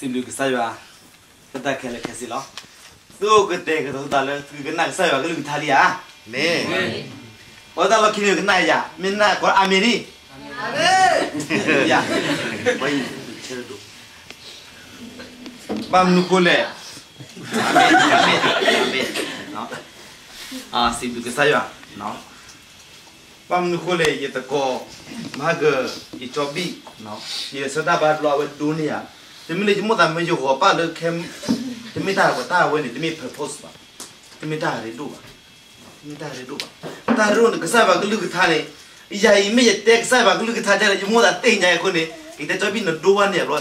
စံးဘျုးကစၢ်ယွၤ လၢတၢ်ခဲလၢာ်ခဲဆ့လီၤ. သုအိၣ်ကတဲာ်ကတီၤသးလၢသုကနၣ်ကစၢ်ယွၤကလုၢ်ကထါလံဧါ. မ့ၢ်. ပှၤတၢ်လီၢ်ခံန့ၣ်ကနၣ်ယၤ, မ့ၢ်နၢ်ကီအၤမ့ၣ်ဒံး. ယၤ, ဘၣ်မနုၤဃိလဲၣ်. အၤမ့ၣ်, အၤမ့ၣ်, အၤမ့ၣ်. စံးဘျုးကစၢ်ယွၤ. ဘၣ်မနုၤဃိလဲၣ် ယသကိး မဟါကၢၤ ယကၠီဘံၣ်, ယဆၢတၢ်ဘါတဘျီ အဝဲဒိန့ၢ်ယၤ, တမ့ၢ်လၢယမိၣ်သးမ့ၢ်ယဂီၤပၢ်လၢခဲ, တမ့ၢ်တၢ်ဝဲတၢ်ဝဲန့ၣ် တမ့ၢ် purpose ဘၣ်, တမ့ၢ်တၢ်ရ့ဒိၣ်ဘၣ်, တမ့ၢ်တၢ်ရ့ဒိၣ်ဘၣ်, တၢ်ရ့ဒိၣ်န့ၣ် ကစၢ်ယွၤကလုၢ်ကထါန့ၣ်, ယၤအံၤမ့ၢ်ယတဲကစၢ်ယွၤကလုၢ်ကထါဒ်လၢယမိၣ်သးသ့ၣ်ညါအဃိန့ၣ် ယတဲကၠီဘံၣ်နဒိဘၣ်န့ၣ်ဘျီ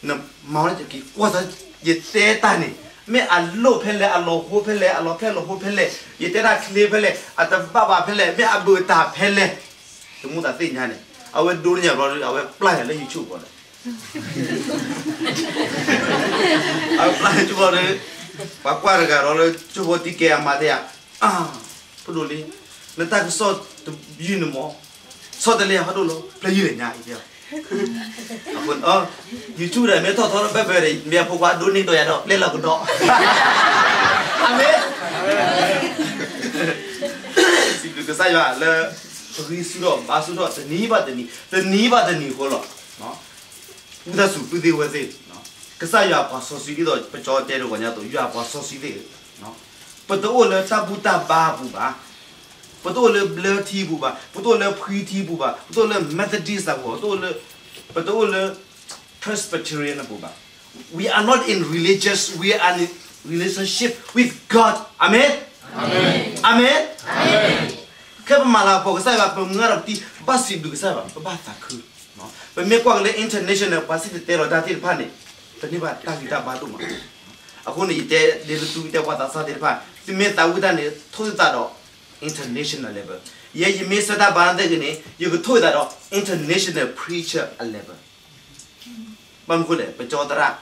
နမၤဝဲက့ၤကွၢ်သး ယတဲတၢ်န့ၣ် မ့ၢ်အလိၣ်ဖဲလဲၣ် အလီၤဟိဖဲလဲၣ် အလီၤဖျဲၣ်လီၤဟိဖဲလဲၣ်, ယတဲတၢ်ချ့ဖဲလဲၣ် အတဘၣ်ဘၣ်ဖဲလဲၣ် မ့ၢ်အဘူးအတၢ်ဖဲလဲၣ်, ယမိၣ်သးသ့ၣ်ညါန့ၣ် အဝဲဒိန့ၢ်ယၤဘျီ အဝဲပျၢ်ယၤလၢ YouTube အဂီၢ်ဒီး အဝဲပျၢ် YouTube အဂီၢ်ဒီး ပှၤကွၢ်တဂၤဒီးလၢ ကၠိဖိတံကဲအမါတဲယၤ, အၢ်, ဖိဒိၣ်လံ, နတၢ်ကစီၣ်တယုၢ်န့ၣ်မ့ၢ် ဆီတလဲဟီဒိၣ်လီၤ ဖျဲယုၢ်လဲၣ်ညါအံၤ, အဃိ YouTube ဒီးမ့ၢ်ထီၣ်ထီလၢဘဲဘဲဒီး မ့ၢ်အဖိခွါဒိန့ၢ်ဒီးယၤဒီး ပျဲလီၤကဒီး, အၤမ့ၣ်, စံးဘျုးကစၢ်ယွၤလၢ ပဂံၢ်ဆူၣ်ထီၣ်ဘါဆူၣ်ထီၣ် တနံၤဘၣ်တနံၤ တနံၤဘၣ်တနံၤအဃိလီၤ. ဝံသးစူၤ ပုၢ်သ့ၣ်ဝဲၢ်သ့ၣ်, ကစၢ်ယွၤပှၤစီဆှံဒ်သိး ပကၠီတဲတဂီၤညါအသိး ယွၤပှၤစီဆှံသ့ၣ်ဧၢ, ပတအိၣ်လၢတၢ်ဘူၣ်တၢ်ဘါအပူၤဘၣ်, ပတအိၣ်လၢဘျၢထံအပူၤဘၣ်, ပတအိၣ်လၢဖှံထံအပူၤဘၣ်, ပတအိၣ်လၢ Methodist အပူၤ, ပတအိၣ်လၢ ပတအိၣ်လၢ Presbyterian အပူၤဘၣ်. We are not in religious, we are in relationship with God. အၤမ့ၣ်, အၤမ့ၣ်, ခဲပမၤလၤကပီၤကစၢ်ယွၤ ပမုၢ်ဂၢ်ဒီးပတံၤ ဘၣ်စံးဘျုးကစၢ်ယွၤ ပဘၣ်သးခု, ပမ့ၢ်ကွၢ်က့ၤလၢ international ပှၤစံၣ်တဲၤတဲလီၤတၢ်သ့ၣ်တဖၣ်န့ၣ် တန့ၢ်ဘၣ်တၢ်ဂံၢ်တၢ်ဘါဒိၣ်မး, အဃိန့ၣ် ယတဲဒ်လၢသုတဲပှၤသးစၢ်သ့ၣ်တဖၣ် သုမ့ၢ်သးဝံၣ်တၢ်န့ၣ် ထိၣ်သးဒီး international level, ယဲယမ့ၢ်ဆၢတၢ်ဘါသ့ၣ်ဂ့ၤန့ၣ် ယကထိၣ်သးဒီး international preacher အ level. ဘၣ်မနုၤဃိလဲၣ် ပကၠီသရၣ်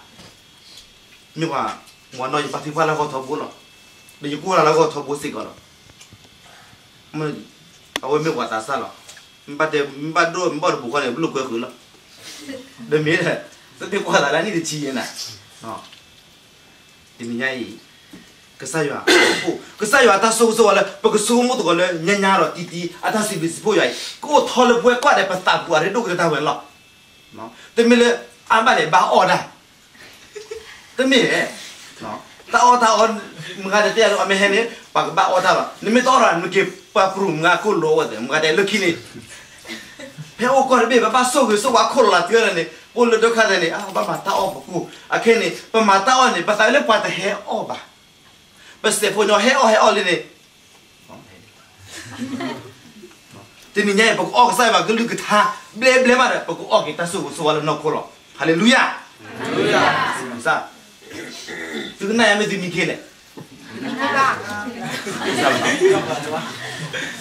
မ့ၢ်ပှၤ မ့ၢ်နီၢ်ယပာ်ဖံကွၢ်လၢဂီၢ်ထီဘိလီၤ, ဒီးယကွၢ်လၢဂီၢ်ထီဘိစ့ၢ်ကီးလီၤ, အဝဲမ့ၢ်ပှၤသးစၢ်လီၤ, မ့ၢ်ဘၣ်တဲ မ့ၢ်ဘၣ်ဒိၣ်မ့ၢ်ဘၣ်တပူၤဃီန့ၣ် ပလိာ်ကွဲဃုာ်လီၤ, ဒီးမ့ၢ် တသ့ၣ်ကွၢ်သးလၢနံၣ်တဆံယဲၢ်နၤ, တနံၤညါအံၤ ကစၢ်ယွၤ ကစၢ်ယွၤအတၢ်ဆိၣ်ဂ့ၤဆိၣ်ဝါလၢ ပကဆိကမိၣ်သကိးလၢညါညါဒီးတံၢ်တံၢ် အတၢ်စံးဘျုးစံးဖှိၣ်ယွၤအံၤ ကအိၣ်ထီလၢပဝဲကွၢ်ဒီးပသးပူၤအရ့ဒိၣ်ကတၢၢ်ဝဲလီၤ. တမ့ၢ်လၢ အါဘၣ်န့ၣ် ဘၣ်အီၣ်တၢ်, တမ့ၢ်, တၢ်အီၣ်တၢ်အီ မုၢ်ဂၤတတဲအီၤ အမ့ၢ်ဟဲန့ၣ် ပှၤကဘၣ်အီၣ်တၢ်လီၤ. နမ့ၢ်တအီၣ်ဒီး နက့ၤပှၤပြူၤမုၢ်ဂၤကိၢ်လိာ်ဝဲသ့ၣ် မုၢ်ဂၤတဲလၢခံန့ၣ် ဖဲအိၣ်ကီၢ်တဘ့ၣ် ပဘၣ်ဆိၣ်ဂ့ၤဆိၣ်ဝါခိၣ်လီၤလးတုၤလၢန့ၣ် ပအိၣ်လၢဒုက္ခသည်န့ၣ် ဘၣ်မၤတၢ်အီၣ်ပကိၢ် အခဲန့ၣ် ပမၤတၢ်အီၣ်န့ၣ် ပသးလၢပှၤတဟဲအီၣ်ဘၣ်. ပစဲးဖိညီဟဲအီၣ်ဟဲအီၣ်လံန့ၣ် တနံၤညါအံၤ ပကအီၣ်ကစၢ်ယွၤကလုၢ်ကထါ ဘျဲဘျဲမးဒီး ပကအီၣ်က့ၤတၢ်ဆိၣ်ဂ့ၤဆိၣ်ဝါလၢနီၢ်ခိလီၤ. ဟၤလ့လူယၤ. သုကနၣ်ယၤမ့ၢ်သုမံခ့လဲၣ်. တနံၤညါအံၤ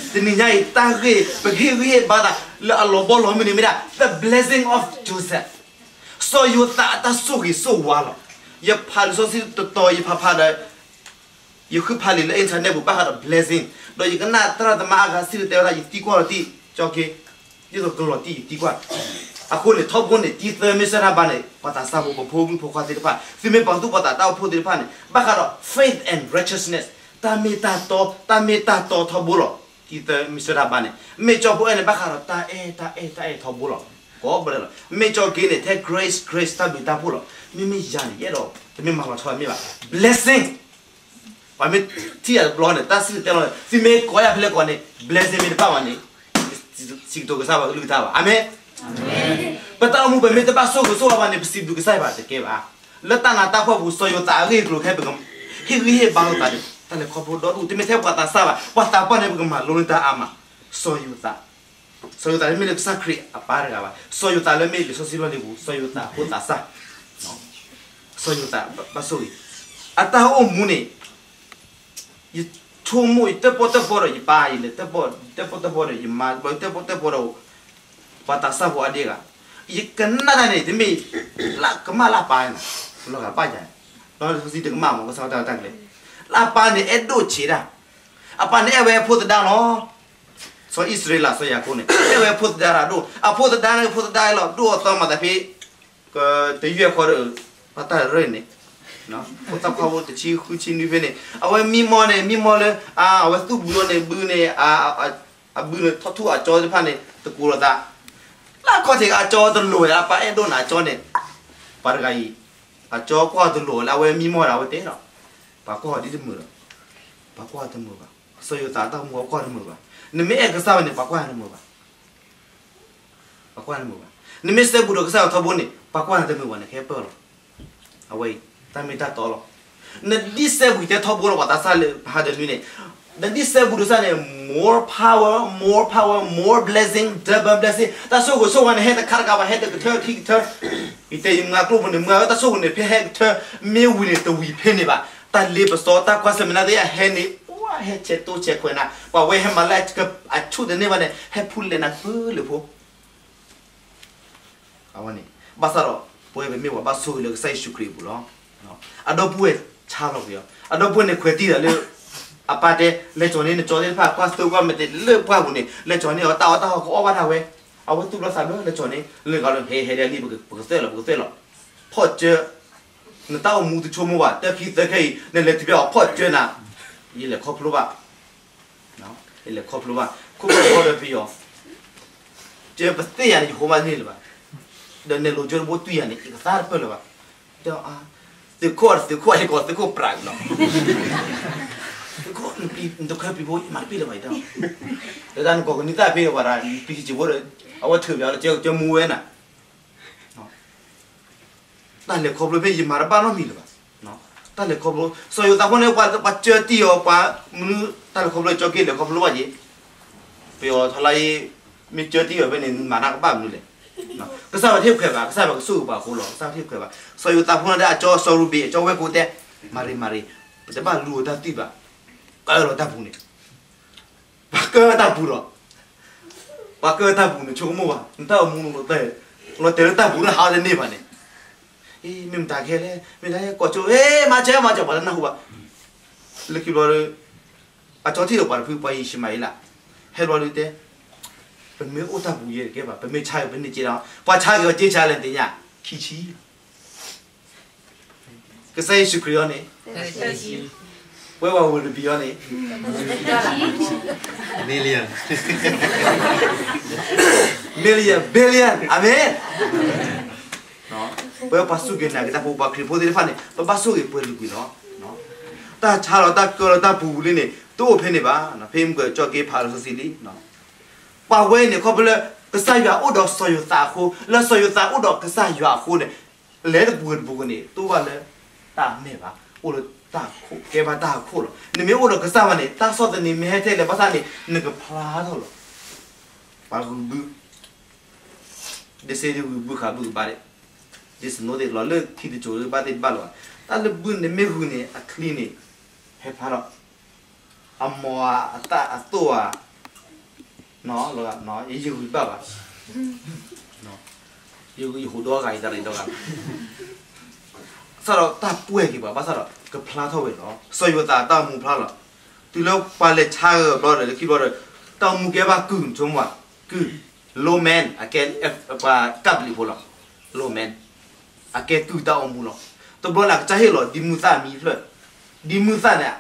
တၢ်ဂ့ၢ် ပကဟ့ၣ်ဂံၢ်ဟ့ၣ်ဘါသးလၢအလီၤဘီလီၤမုၢ်န့ၣ်မ့ၢ်ဒၣ် the blessing of Joseph, စီၤယိၤသးအတၢ်ဆိၣ်ဂ့ၤဆိၣ်ဝါလီၤ. ယဖးလံာ်စီဆှံတတီၤ ယဖးဖးဒီး ယဃုဖးလံာ်လၢ internet ပူၤ ဘၣ်ဃးဒီး blessing, ဒီးယကနၣ်သရၣ်သမါအါဂၤစံၣ်တဲၤတဲဝဲဒၣ် ယသံကွၢ်လီၤတံၢ် ကၠီက့ၤ ဒ်သိးကလီၤတံၢ်ယသံကွၢ်. အဃိန့ၣ် ထီဘိန့ၣ် တံၤသၢမ့ၢ်ဆၢတၢ်ဘါန့ၣ် ပှၤသးစၢ်ဖိ ပဖိမုၣ်ဖိခွါသ့ၣ်တဖၣ် သုမ့ၢ်ပှၤသူၣ်ပှၤသးတၢ်အိၣ်ဖှိၣ်သ့ၣ်တဖၣ်န့ၣ် ဘၣ်ဃးဒီး faith and righteousness တၢ်မ့ၢ်တၢ်တီ တၢ်မ့ၢ်တၢ်တီထီဘိလီၤ. တံၤသၢမ့ၢ်ဆၢတၢ်ဘါန့ၣ် မ့ၢ်ကၠီဖိအဲၣ်န့ၣ် ဘၣ်ဃးဒီးတၢ်အဲၣ်တၢ်အဲၣ်တၢ်အဲၣ်ထီဘိလီၤ. ကိးဘျီလီၤ. မ့ၢ်ကၠီက့ၤန့ၣ် ထဲ grace grace တၢ်ဘျုးတၢ်ဖှိၣ်လီၤ. မ့မ့ၢ်ယၤန့ၣ် ယအဲၣ်ဒိး တမ့ၢ်မၤလီၤဆီမ့ၢ်ဘၣ် blessing ပှၤမ့ၢ်ထံၣ်ယၤတဘျီန့ၣ် တၢ်စံၣ်တဲၤတဲလီၤန့ၣ် သုမ့ၢ်ကိးယၤဖဲလဲၣ်ကိးန့ၣ် blessing မ့ၢ်တဘၣ်ဘၣ်န့ၣ် စံးကတိၤကစၢ်ယွၤကလုၢ်ကထါဘၣ်. အၤမ့ၣ်. ပတၢ်အိၣ်မူပမ့ၢ်တဘၣ်ဆိၣ်ဂ့ၤဆိၣ်ဝါဘၣ်န့ၣ် ပစံးဘျုးကစၢ်ယွၤတကဲဘၣ်. လၢတၢ်နးတၢ်ဖှီၣ်ပူၤ စီၤယိၤသးအဂ့ၢ်အကျိၤခဲ ပကဟ့ၣ်ဂံၢ်ဟ့ၣ်ဘါလိာ်သးန့ၣ် တၢ်လဲၤခီဖျိဒီဒူၣ် တမ့ၢ်ထဲပှၤသးစၢ်ဘၣ် ပှၤသးပှၢ်န့ၣ် ပကမၤလိန့ၢ်တၢ်အါမး. စီၤယိၤသး စီၤယိၤသးတမ့ၢ်လၢကစၢ်ခရံာ်အပၢ်တဂၤဘၣ်. စီၤယိၤသးလၢမ့ၢ်လံာ်စီဆှံလီၢ်လံၤပူၤ စီၤယိၤသးဖိသးစၢ် စီၤယိၤသးဘၣ်ဆိၣ်ဂ့ၤ အတၢ်အိၣ်မူန့ၣ် ယဆိကမိၣ် ယတၢၣ်ပီၣ်တၢၣ်ပီဒီးယပၢ်အံၤလၢ တၢၣ်ပီၣ်တၢၣ်ပီဒီးယမါ ဘျီတၢၣ်ပီၣ်တၢၣ်ပီဒီး ပှၤသးစၢ်ဖိအါဒံအဂၤ ယကနၣ်တၢ်န့ၣ် တမ့ၢ်လၢကမၣ်လၢအပၢ်န့ၣ် လီၤဂာ်ပၢ်ယၤ လီၤစီဆှံတကမၣ်မး ကစၢ်တၢ်တၢ်ကျဲၤ လၢအပၢ်န့ၣ် အဲၣ်ဒိၣ်ဆံးတၢ် အပၢ်န့ၣ်အဲၣ်ဝဲအဖိသဒါလီၤ. စီၤအံၣ်စရ့လး စီၤယၤကိာ်န့ၣ် အဲၣ်ဝဲအဖိသဒါတၢ်ဒိၣ် အဖိသဒါန့ၣ် ဖိသဒါလီၤ ဒိၣ်အီၤသီမးသးဖဲ ကတယုၢ်အဃီဒီး တၢ်ရ့ၣ်န့ၣ်, ဖိသၣ်ခွါဖိတဆံဃုဆံနွံဖဲန့ၣ် အဝဲမံမီၢ်န့ၣ် မံမီၢ်လၢ အဝဲသူၣ်ဘုလီၤန့ၣ် ဘုန့ၣ် အဘုန့ၣ်ထီၣ်ထူၣ်အကၠီသ့ၣ်တဖၣ်န့ၣ် တကိးလိာ်သး, လၢခီၣ်ထံးအကၠီတလိၤဝဲဒၣ် ပှၤအဲၣ်ဒိးနၤအကၠီန့ၣ်, ပှၤတဂၤအံၤ အကၠီကွၢ်တလိၤလၢအဝဲမံမီၢ်ဒီး အဝဲတဲဒီး ပှၤကွၢ်ဒ်တမုာ်ဒီး ပှၤကွၢ်တမုာ်ဘၣ်. စီၤယိၤသးတၢ်အိၣ်မူအကွၢ်တမုာ်ဘၣ်. နမ့ၢ်အဲၣ်ကစၢ်ယွၤန့ၣ် ပှၤကွၢ်နတမုာ်ဘၣ်. ပှၤကွၢ်နတမုာ်ဘၣ်. နမ့ၢ်စဲဘူးဒီးကစၢ်ယွၤထီဘိန့ၣ် ပှၤကွၢ်နတမုာ်ဘၣ်န့ၣ် ကဟဲပၢၢ်လီၤ. အဝဲအံၤ တၢ်မ့ၢ်တၢ်တီလီၤ. နဒ်စဲဘူးတဲထီဘိလီၤ ပှၤသးစၢ်လၢဟါတနွံန့ၣ်, နဒ်စဲဘူးဒီးကစၢ်န့ၣ် more power, more power, more blessing, double blessing. တၢ်ဆိၣ်ဂ့ၤဆိၣ်ဝါန့ၣ် ဟဲတခါတခါဘၣ် ဟဲတကထၢခံကထၢ. ယတဲယမုၢ်ကျိၣ်ဖိန့ၣ် မုၢ်ဝဲတၢ်ဆိၣ်ဂ့ၤန့ၣ် ဖဲဟဲကထၢ မ့ၢ်ဝံၤန့ၣ် တဝံၤဖဲန့ၣ်ဘၣ်. တၢ်လ့ပစီ တၢ်ကွၢ်ဆၢၣ်မဲာ်နါသ့ၣ် အဟဲန့ၣ် ပှၤဟဲဆဲးတိဆဲးခွဲးနၤ, ပှၤဝဲဟဲမၤလၢအဆူၣ်တန့ၢ်ဘၣ်န့ၣ် ဟဲဖူလဲၤနၤဖုလၢဖိ အဝဲန့ၣ် ဘၣ်ဆၣ်ဒီး ပဝဲပမ့ၢ်ပှၤဘၣ်ဆိၣ်ဂ့ၤလၢကစၢ်ယ့ၣ်ၡူးခရံာ်အပူၤလီၤ. အဒီပုၢ်ဝဲၢ်ဆါလီၤက့ၤအီၤ, အဒီပုၢ်ဝဲၢ်န့ၣ်ခွဲးတံၢ်ဒီးလၢ အပၢ်တဲ လဲၤကၠီၤန့ၢ်နကၠီသ့ၣ်တဖၣ် ကွၢ်သၢကွၢ်မ့ၢ်တဲလၢပှၢ်ပူၤန့ၣ် လဲၤကၠီၤန့ၢ်အီၤ တၢ်အီၣ်တၢ်အီကအီၣ်ဘၣ်တၢ်ဝဲ, အဝဲသူၣ်ဘျီသးဘျီ လဲၤကၠီၤန့ၢ် လၢဂၤလၢ ဟဲဟဲလံ ပကသဲၣ်လီၤ ပကသဲၣ်လီၤ, ဖီၣ်ကၢ နတၢ်အိၣ်မူတဆိကမိၣ်ဘၣ် တၢ်ခံသၢခဲအံၤ နလဲၤတုၤဖဲအီၤဖီၣ်ကၢနၤ, ယလဲၤခီဖျိဘၣ် ယလဲၤခီဖျိဘၣ် ခိၣ်ဖျိဒီးပယီၤ, ကၢပသ့ၣ်ယၤန့ၣ် ယဃိဘၣ်န့ၢ်လၢၤဘၣ်, ဒီးနဲၣ်လိာ်ကၠိတဘိတွံၢ်ယၤန့ၣ် ယကသါတပၢၢ်လၢၤဘၣ်, ဒီး သုးခိၣ် သုးခိၣ် ဟဲကီးသုးခိၣ်ပြးလီၤ, သုးခိၣ် နတခွဲပျံၤဖိ မၤတပ့ၢ်လၢၤဘၣ်အံၤဒီး, ဒီးတၢ်နကိးကနံၣ်သၣ်ဖဲဒီးပှၤဒီး ပံၤကံးဘိဒီး အဝဲထုးပျီလၢကၠိကၠိမူဝဲနၤ တၢ်လဲၤခီဖျိဖဲယမၤတဘၣ်နီတမံၤလၢၤဘၣ်, တၢ်လဲၤခီဖျိ စီၤယိၤသးဖိန့ၣ် ပှၤကၢတံၢ်အီၤ ပှၤမနုၤ တၢ်လဲၤခီဖျိကၠီက့လဲၤခီဖျိဘၣ်က့ၤ, ပယီၤထီလါအံၤ မ့ၢ်ကၢတံၢ်အီၤဖဲန့ၣ် မၤနၢ်ကဘၣ်မနုၤလဲၣ်, ကစၢ်ယွၤတဟ့ၣ်ခွဲးဘၣ် ကစၢ်ယွၤကဆိၣ်ဂ့ၤပှၤအဃိလီၤ ကစၢ်ယွၤတဟ့ၣ်ခွဲးဘၣ်, စီၤယိၤသးဖိန့ၣ် အကၠီစီၤရူဘ့ၣ် အကၠီဝဲၢ်ကိးတဲ, မၤရံမၤရံ, ပတဘၣ်လူၤအီၤတၢ်သွံၣ်ဘၣ်, ကၢလီၤတၢ်ပူၤန့ၣ်, ပှၤကၢတၢ်ပူၤလီၤ, ပှၤကၢတၢ်ပူၤန့ၣ် ဆိကမိၣ်ဘၣ် နတၢ်အိၣ်မူလီၤတဲာ်, လီၤတဲာ်လၢတၢ်ပူၤန့ၣ်ဟးတန့ၢ်ဘၣ်န့ၣ်, မ့ၢ်မတၤခဲလဲၣ် မ့ၢ်တၢ်ကိးကၠိ မၤစၢၤ မၤစၢၤ ပှၤတနၢ်ဟူဘၣ်, လၢခံဘျီဒီး အကၠီထံၣ်ဒီးပှၤတဖု ပှၤယံၡမၤအ့လး, ဟဲဘျီဒုးတဲ, ပမ့ၢ်အိၣ်တၢ်ပူၤယဲတကဲဘၣ် ပမ့ၢ်ဆါဂ့ၤ ပန့ၢ်က့ၤဒီး ပှၤဆါဂ့ၤအီၤက့ၤဆါလဲၣ်သ့ၣ်ညါ, ခံဆံ, ကစၢ်ယ့ၣ်ၡူးခရံာ်အီၤန့ၣ်, ပဝဲပှၤဝံၤတဘံၤအီၤန့ၣ်, million, million, billion, အၤမ့ၣ် ပဝဲပှၤစူၢ်က့ၤနာ်က့ၤတၢ်ဖိ ပှၤခရံာ်ဖိသ့ၣ်တဖၣ်န့ၣ် ပဘၣ်ဆိၣ်ဂ့ၤပှဲၤလုာ်ကွံာ်လီၤ. တၢ်ဆါလီၤတၢ်ကၢလီၤတၢ်ပူၤပူၤလံန့ၣ် တအိၣ်ဖဲန့ၣ်ဘၣ်. ဖဲမုၢ်ကၢကၠီက့ဖးလီၤစီဆှံလံ. ပှၤဝဲအံၤန့ၣ် ခီဖျိလၢ ကစၢ်ယွၤအိၣ်ဒီးစီၤယိၤသးအဃိ, လၢစီၤယိၤသးအိၣ်ဒီးကစၢ်ယွၤအဃိန့ၣ်, လဲၤတပူၤတပူၤန့ၣ် တအိၣ်ဘၣ်လၢတၢ်မဲာ်ဘၣ်, အိၣ်လၢတၢ်ခိၣ်, ကဲဘၣ်တၢ်အခိၣ်လီၤ. နမ့ၢ်အိၣ်ဒီးကစၢ်ဘၣ်န့ၣ် တၢ်ဆီၣ်သနံးမ့ၢ်ဟဲထဲလဲၣ်ဘၣ်ဆၣ်န့ၣ် နကဖျါထီၣ်လီၤ. ပှၤဂုာ်ဘု ဒ်စ့ဒ်ဂုာ်ဘုခးဘုကဘၣ်ဒဲး, ဒ်စနိသ့ၣ်လီၤလၢခံတစိၤလၢဘၣ်သ့ၣ်တဘၣ်လီၤ. တၢ်လၢဘုန့ၣ်မ့ၢ်ဂုာ်န့ၣ် အချံန့ၣ် ဟဲဖျါထီၣ်, အမီၤအသၣ်အသိၣ်ဧါ, ယဂုာ်ဘၣ်ဘၣ်, ယဟူးဒီဂၤအံၤတၢ်ရ့ဒီဂၤ, စးဒီးတၢ်ပှဲၤက့ၤပှၤ ဘၣ်ဆၣ်ဒီး ကဖျါထီၣ်ဝဲလီၤ. စီၤယိၤသးတၢ်အိၣ်မူဖျါလီၤ. တုၤလၢပှၤလဲၤဆါဂ့ၤဘျီဒီး လၢခံဘျီဒီး တၢ်အိၣ်မူကဲဘၣ်ကုၢ် ဆိကမိၣ်ဘၣ်, ကုၢ် low man အကဲ ပှၤကပ်လံာ်ဖိလီၤ. low man အကဲကုၢ်တၢ်အိၣ်မူလီၤ. တဘျီန့ၣ် အကစၢ်ဟ့ၣ်လီၤ ဒ်မုၢ်သၣ်မံဖျၢၣ်, ဒ်မုၢ်သၣ်န့ၣ်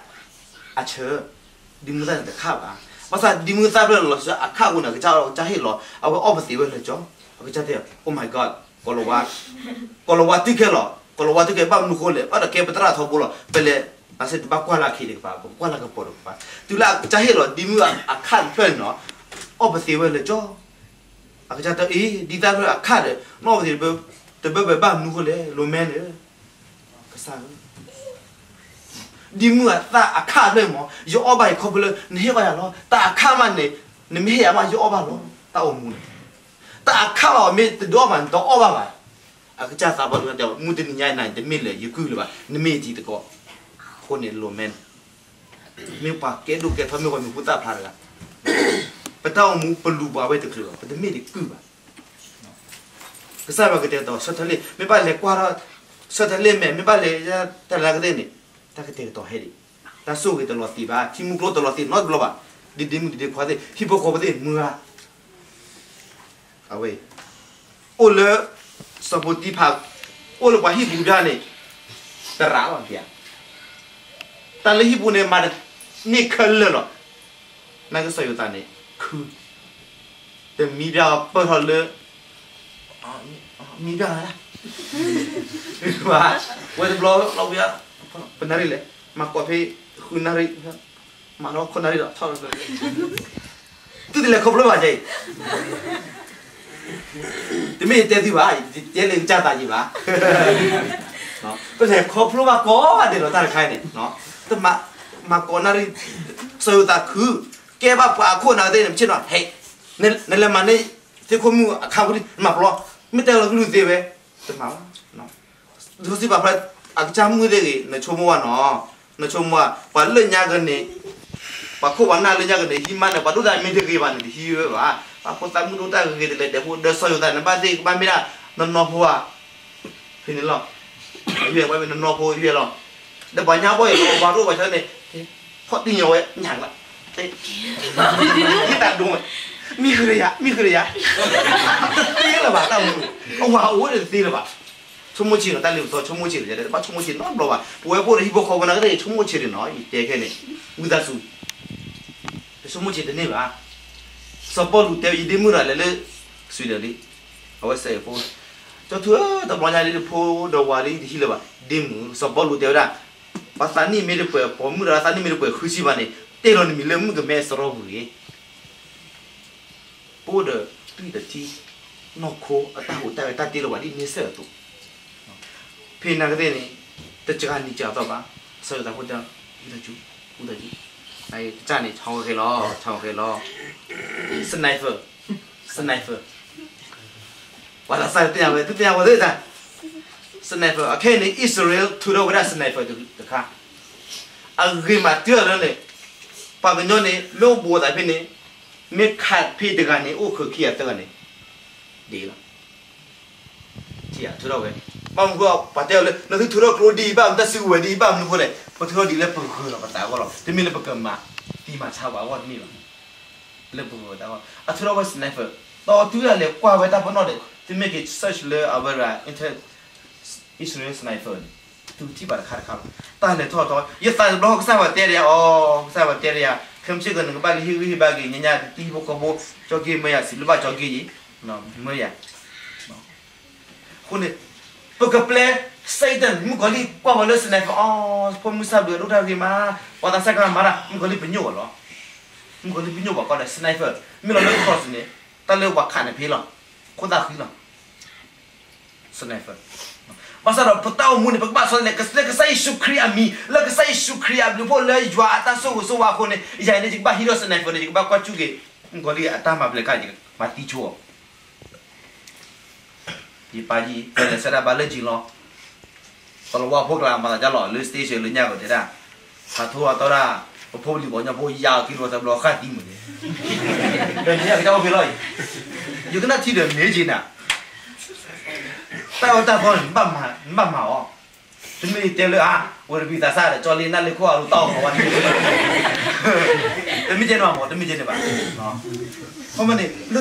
အဆၢ, ဒ်မုၢ်သၣ်န့ၣ်တခးဘၣ်. ဘၣ်ဆၣ်ဒ်မုၢ်သၣ်ဖျၢၣ်လီၤဆၢအခးအဃိန့ၣ် အကစၢ် အကစၢ်ဟ့ၣ်လီၤ အဝဲအီၣ်ပသ့ဝဲလၢကၠီ, အကစၢ်တဲ Oh my God, ကီၤလၤဝါ, ကီၤလၤဝါတုၤခဲလီၤ, ကီၤလၤဝါတုၤခဲ ဘၣ်မနုၤဃိလဲၣ်, ဘၣ်ဒီးကဲပသရၣ်ထီဘိလီၤ, ပလဲၤ အစ့တဘၣ်ကွၢ်လၢအခ့ဒံးကပၤ ပကွၢ်လၢကပီၤဒီးကပၤ, တုၤလၢအကစၢ်ဟ့ၣ်လီၤ ဒ်မုၢ်အခးတဖျၢၣ်န့ၣ်လီၤ, အီၣ်ပသ့ဝဲလၢကၠီ, အကစၢ်တဲအံၤ ဒ်သၣ်ဖျၢၣ်အခးဒီး နအီၣ်ပသ့ တဘၣ်ဘၣ်ဘၣ်မနုၤဃိလဲၣ် low man န့ၣ်, ကစၢ်ဧၢ ဒ်မုၢ်အသၣ်အခးဖျၢၣ်မး ယအီၣ်ဘၣ်အံၤခီဖျိလၢ နဟ့ၣ်အီၣ်ယၤလီၤ, တၢ်အခးမးန့ၣ် နမ့ၢ်ဟ့ၣ်ယၤမး ယအီၣ်ဘၣ်လီၤ, တၢ်အိၣ်မူန့ၣ်, တၢ်အခးမး မ့ၢ်တဒုးအီၣ်ဘၣ် နတအီၣ်ဘၣ်ဘၣ်, အကစၢ်သးပှၢ်တဂၤတဲ မုၢ်တနံၤညါအံၤ နတမ့ၢ်လၢယကုၢ်လၢၤဘၣ်, နမ့ၢ်ယတံၤသကိး, အဃိန့ၣ် low man မ့ၢ်ပှၤကဲဒိၣ်ကဲထီ မ့ၢ်ပှၤမံၤဟူသၣ်ဖျါတဂၤ, ပတၢ်အိၣ်မူပလူၤပှၤဝဲတချုးဘၣ်, ပတမ့ၢ်တကုၢ်ဘၣ်. ကစၢ်ယွၤကတဲာ်ကတီၤ ဆၢထၢၣ်လ့ၣ် မ့ၢ်ဘၣ်လဲၤကွၢ်ထီၣ် ဆၢထၢၣ်လ့ၣ်မဲာ် မ့ၢ်ဘၣ်လဲၤတၢ်လၢကသ့ၣ်န့ၣ် တၢ်ကတဲာ်ကတီၤဟဲဒံး, တၢ်ဆိၣ်ဂ့ၤတလီၤသံးဘၣ်, ထံမူကျိတလီၤသံးနီတဘျီဘၣ်, ဒ်ဒ့မုၣ်ဒ်ဒ့ခွါသ့ၣ် ဟံၣ်ဖိဃီဖိသ့ၣ်မုၢ်ဂၤ အဝဲ အိၣ်လၢ စီၤဖိတံဖၤ အိၣ်လၢပှၤဟံၣ်ပူၤဒၣ်န့ၣ် တရးလီၤဧါ. တၢ်လၢဟံၣ်ပူၤန့ၣ် မၤတန့ၢ်ခဲလၢာ်လီၤ. နာ်က့စီၤယိၤသးန့ၣ် ခု တမံဘၣ်ပၢၢ်ထီၣ်လၢ မံဘၣ် ဝဲတဘျီလီၤဝဲ ပနၣ်ရံၣ်လဲၣ် မၤကိးဖဲ ဃုနၣ်ရံၣ် မၤထီၣ်ခိၣ်နၣ်ရံၣ်ဒီးထီၣ် သုတလဲၤခီဖျိဘၣ်ကဲအံၤ, တမ့ၢ်ယတဲသုဘၣ်, ယတဲလၢယကစၢ်သးယံၤဘၣ်. ပလဲၤခီဖျိဘၣ်ကိးဂၤဒဲးလီၤ တၢ်တခါအံၤန့ၣ်, မၤကိးနၣ်ရံၣ်, စီၤယိၤသးခု, ကဲဘၣ်ပှၤအခိၣ်အနၢ်သ့ၣ်န့ၣ် ပဆ့ၣ်နီၤ ဟဲ, နလဲၤမၤန့ၢ်သ့ၣ်ခိၣ်မုၣ်အခါပူၤဒံး နမၤပျီ, မ့ၢ်တဲလီၤကလုၢ်သ့ဝဲ, တမၤဘၣ် ဒ်သိးစံးပာ်ဖျါ အကစၢ်မုၣ်သ့ၣ်ဂ့ၤ နဆိကမိၣ်ဘၣ်နီၤ, နဆိကမိၣ်ဘၣ် ပှၤလၢညါကန့ၣ်, ပှၤခိၣ်ပှၤနၢ်လၢညါကန့ၣ် ဟံးမါန့ၣ် ပှၤဒိၣ်တၢ်မ့ၢ်တဂ့ၤဘၣ်န့ၣ် တဟံးဝဲဘၣ်, ပှၤဖိသၣ်မုၣ်ဒိၣ်တၢ်ဂ့ၤဂ့ၤ တလဲၤဒဲးဖိဒီးစီၤယိၤသးန့ၣ် ဘၣ်သ့ၣ်ကဘၣ်မ့ၢ်ဒၣ် နနီၢ်ဖိဧါ, ဖဲန့ၣ်လီၤ, ယဲၢ်ဝဲမ့ၢ်နနီၢ်ဖိယဲၢ်လီၤ, ဒီးပှၤညါဘီၣ်အံၤ ပှၤရိၣ်ပှၤဆၢန့ၣ် ဖီၣ်တံၢ်ညီဝဲညၣ်လၢ, တၢ်ဒိၣ်ဝဲ, မံဃုာ်ဒီးယၤ မံဃုာ်ဒီးယၤ, တသ့လၢၤဘၣ်တၢ်မူ, အဝၤအိၣ်ဒီးတသ့လၢၤဘၣ်, ဆိကမိၣ်ဆံးဒီးတၢ်လ့ပစီ ဆိကမိၣ်ဆံးဒီး တဘၣ်ဆိကမိၣ်ဆံးနီတဘျီဘၣ်, ပဝဲပအိၣ်ဒီးဟံၣ်ဖိဃီဖိနာ်က့ ဆိကမိၣ်ဆံးဒီးနီၤ ယတဲခဲန့ၣ်, ဝံသးစူၤ ဆိကမိၣ်ဆံးတန့ၢ်ဘၣ်, စီၤပီလူးတဲဝဲ ယဒ့မုၣ်တဂၤလဲၤလၢ Sweden လံ, အဝဲစဲးဖိ, ကၠီထူဧၢ တဘျီညါလံ ဖိဒီးဝၤလံ တဟံးလၢၤဘၣ်, ဒ့မုၣ် စီၤပီလူးတဲဝဲဒၣ်, ပှၤသးနံၣ်မ့ၢ်တပှဲၤ ပိာ်မုၣ်ဒီးသးနံၣ်မ့ၢ်တပှဲၤ ဃုဆံဘၣ်န့ၣ် တ့ၢ်လီၤနမံၤလၢမုၣ်ကမဲစရီပူၤတဂ့ၤ ပအိၣ်ဒီးသွံၣ်တထံ, နီၢ်ခိအတၢ်ဟူးတၢ်ဂဲၤတၢ်တ့လီၤဘၣ်ဒ်န့ဆၢၣ်အသိး, ဖဲနာ်က့သ့ၣ်န့ၣ်, တစှၤနံၤစှၤသီဘၣ်, စီၤယိၤသးဖိတဲ, ဝံသးစူၤ, ဝံသးစူၤ, ကစၢ်န့ၣ် ဆီဂဲၤလီၤ, ဆီဂဲၤလီၤ, sniper, sniper, ပှၤသးစၢ်သ့ၣ်ညါဝဲ သုသ့ၣ်ညါဝဲသ့ၣ်တၢ်, sniper အခဲအံၤန့ၣ် အံၣ်စရ့လးထုးထီၣ်ဝဲဒၣ် sniper တခါ, အဂ့ၤမးတုၤလၢန့ၣ်, ပှၤကညီန့ၣ် လၢအိၣ်ဘူးအသးဖဲန့ၣ်, မ့ၢ်ခးဖဲတဂၤန့ၣ် အိၣ်ဃုာ်ခံဂၤသၢဂၤန့ၣ်, ဒ်လီၤ, ထုးထီၣ်ဝဲ, ဘၣ်မနုၤဃိ ပှၤတဲအီၤလၢ နသုထုးထီၣ်ကျိဒ်အံၤဘၣ် နတၢ်စုကဝဲၤဒ်အံၤဘၣ်မနုၤဃိလဲၣ် ပထုးထီၣ်ဒ်လၢပဂၢၤလီၤပသးအဂီၢ်လီၤ တမ့ၢ်လၢပကမၤသံမၤဆါပှၤအဂီၢ်တမ့ၢ်ဘၣ် လၢပဂၢၤပသးအဂီၢ် အထုးထီၣ်ဝဲ sniper ဒီးတုၤဒၣ်လဲာ်ကွၢ်ဝဲတၢ်ပနီၣ်ဒီး သုမ့ၢ်က့ၤ search လၢအဝဲဒၣ် internet, Israel sniper န့ၣ် သုကထံၣ်ဘၣ်တခါတခါလီၤ တၢ်လဲၤထီၣ်ထီ ယသးတဘျီ ကစၢ်ပှၤတဲတယၤအီၤ ကစၢ်ပှၤတဲတယၤ ခဲမုၢ်ဆ့ၣ်ကီး နကဘၣ်လၢဟ့ၣ်ဂံၢ်ဟ့ၣ်ဘါက့ၤ ညါညါ တံၤဖိကီၢ်ဖိ ကၠီက့ၤမၢယၤ စံးဘျုးဘၣ်ကၠီက့ၤအံၤ မၢယၤ အဃိန့ၣ် ပကပျဲ Satan မုၣ်ကီၤလံၢ်ကွၢ်ဝဲလၢ sniper အီၤ ဖိမုၢ်ဆၣ်ဘျုးအဒိၣ်တၢ်ဂ့ၤမး ပှၤသးစၢ်ကမၤတၢ် မုၣ်ကီၤလံၢ်ပညိၣ်ဘၣ်လီၤ မုၣ်ကီၤလံၢ်ပညိၣ်ဘၣ်ကီးဒီး sniper မ့ၢ်လီၤလၢ cross န့ၣ် တၢ်လၢပှၤခးန့ၣ်ဖဲလီၤ ခိၣ်သၣ်ဃံလီၤ sniper ဘၣ်ဆၣ်ဒီးပတၢ်အိၣ်မူန့ၣ် ပကဘၣ်ဆီတလဲ လၢကစၢ်ယ့ၣ်ၡူးခရံာ်အမံၤ လၢကစၢ်ယ့ၣ်ၡူးခရံာ်အဘျုးအဖှိၣ် လၢယွၤအတၢ်ဆိၣ်ဂ့ၤဆိၣ်ဝါအဃိန့ၣ် ယၤန့ၣ် ယကဘၣ်ဟံးထီၣ် sniper န့ၣ် ယကဘၣ်ကွၢ်စူၣ်က့ၤ မုၣ်ကီၤလံၢ်အတၢ်မၤပျဲၤကၢ် ယကမၤသံဆိအီၤ ယပၢ်ယံၤ ပလဲၤဆန္ဒဘါလၢကၠံလီၤ သလဝါဖိကျါ မၤသးဒ်လီၤ လၢ station လၢညါကီးတဲဒၣ် ဖးထီအတီဒၣ် ပဖိပလံၤပှၤကညီဖိယါအီၤကံလိာ်သးဘျီဃၣ်သံမုၢ်န့ၣ် ဒီးန့ၣ်ကစၢ်အိၣ်ဖဲလီၤအံၤ ယကနၣ်ထံဒီးမ့ၢ်က့ၤနၤ တၢ်အီၣ်တၢ်ဖီန့ၣ် နဘၣ်မၤအီၤ တမ့ၢ်တဲလၢ ဝဲတဘံသးစၢ်ဒီး ကၠီလ့နၢ်လ့ခိၣ်အလိၤတၢ်အီၣ်မၤဝဲန့ၣ် တမ့ၢ်ကဲန့ၣ်ဘၣ်မး တမ့ၢ်ကဲန့ၣ်ဘၣ် ခီမ့ၢ်န့ၣ်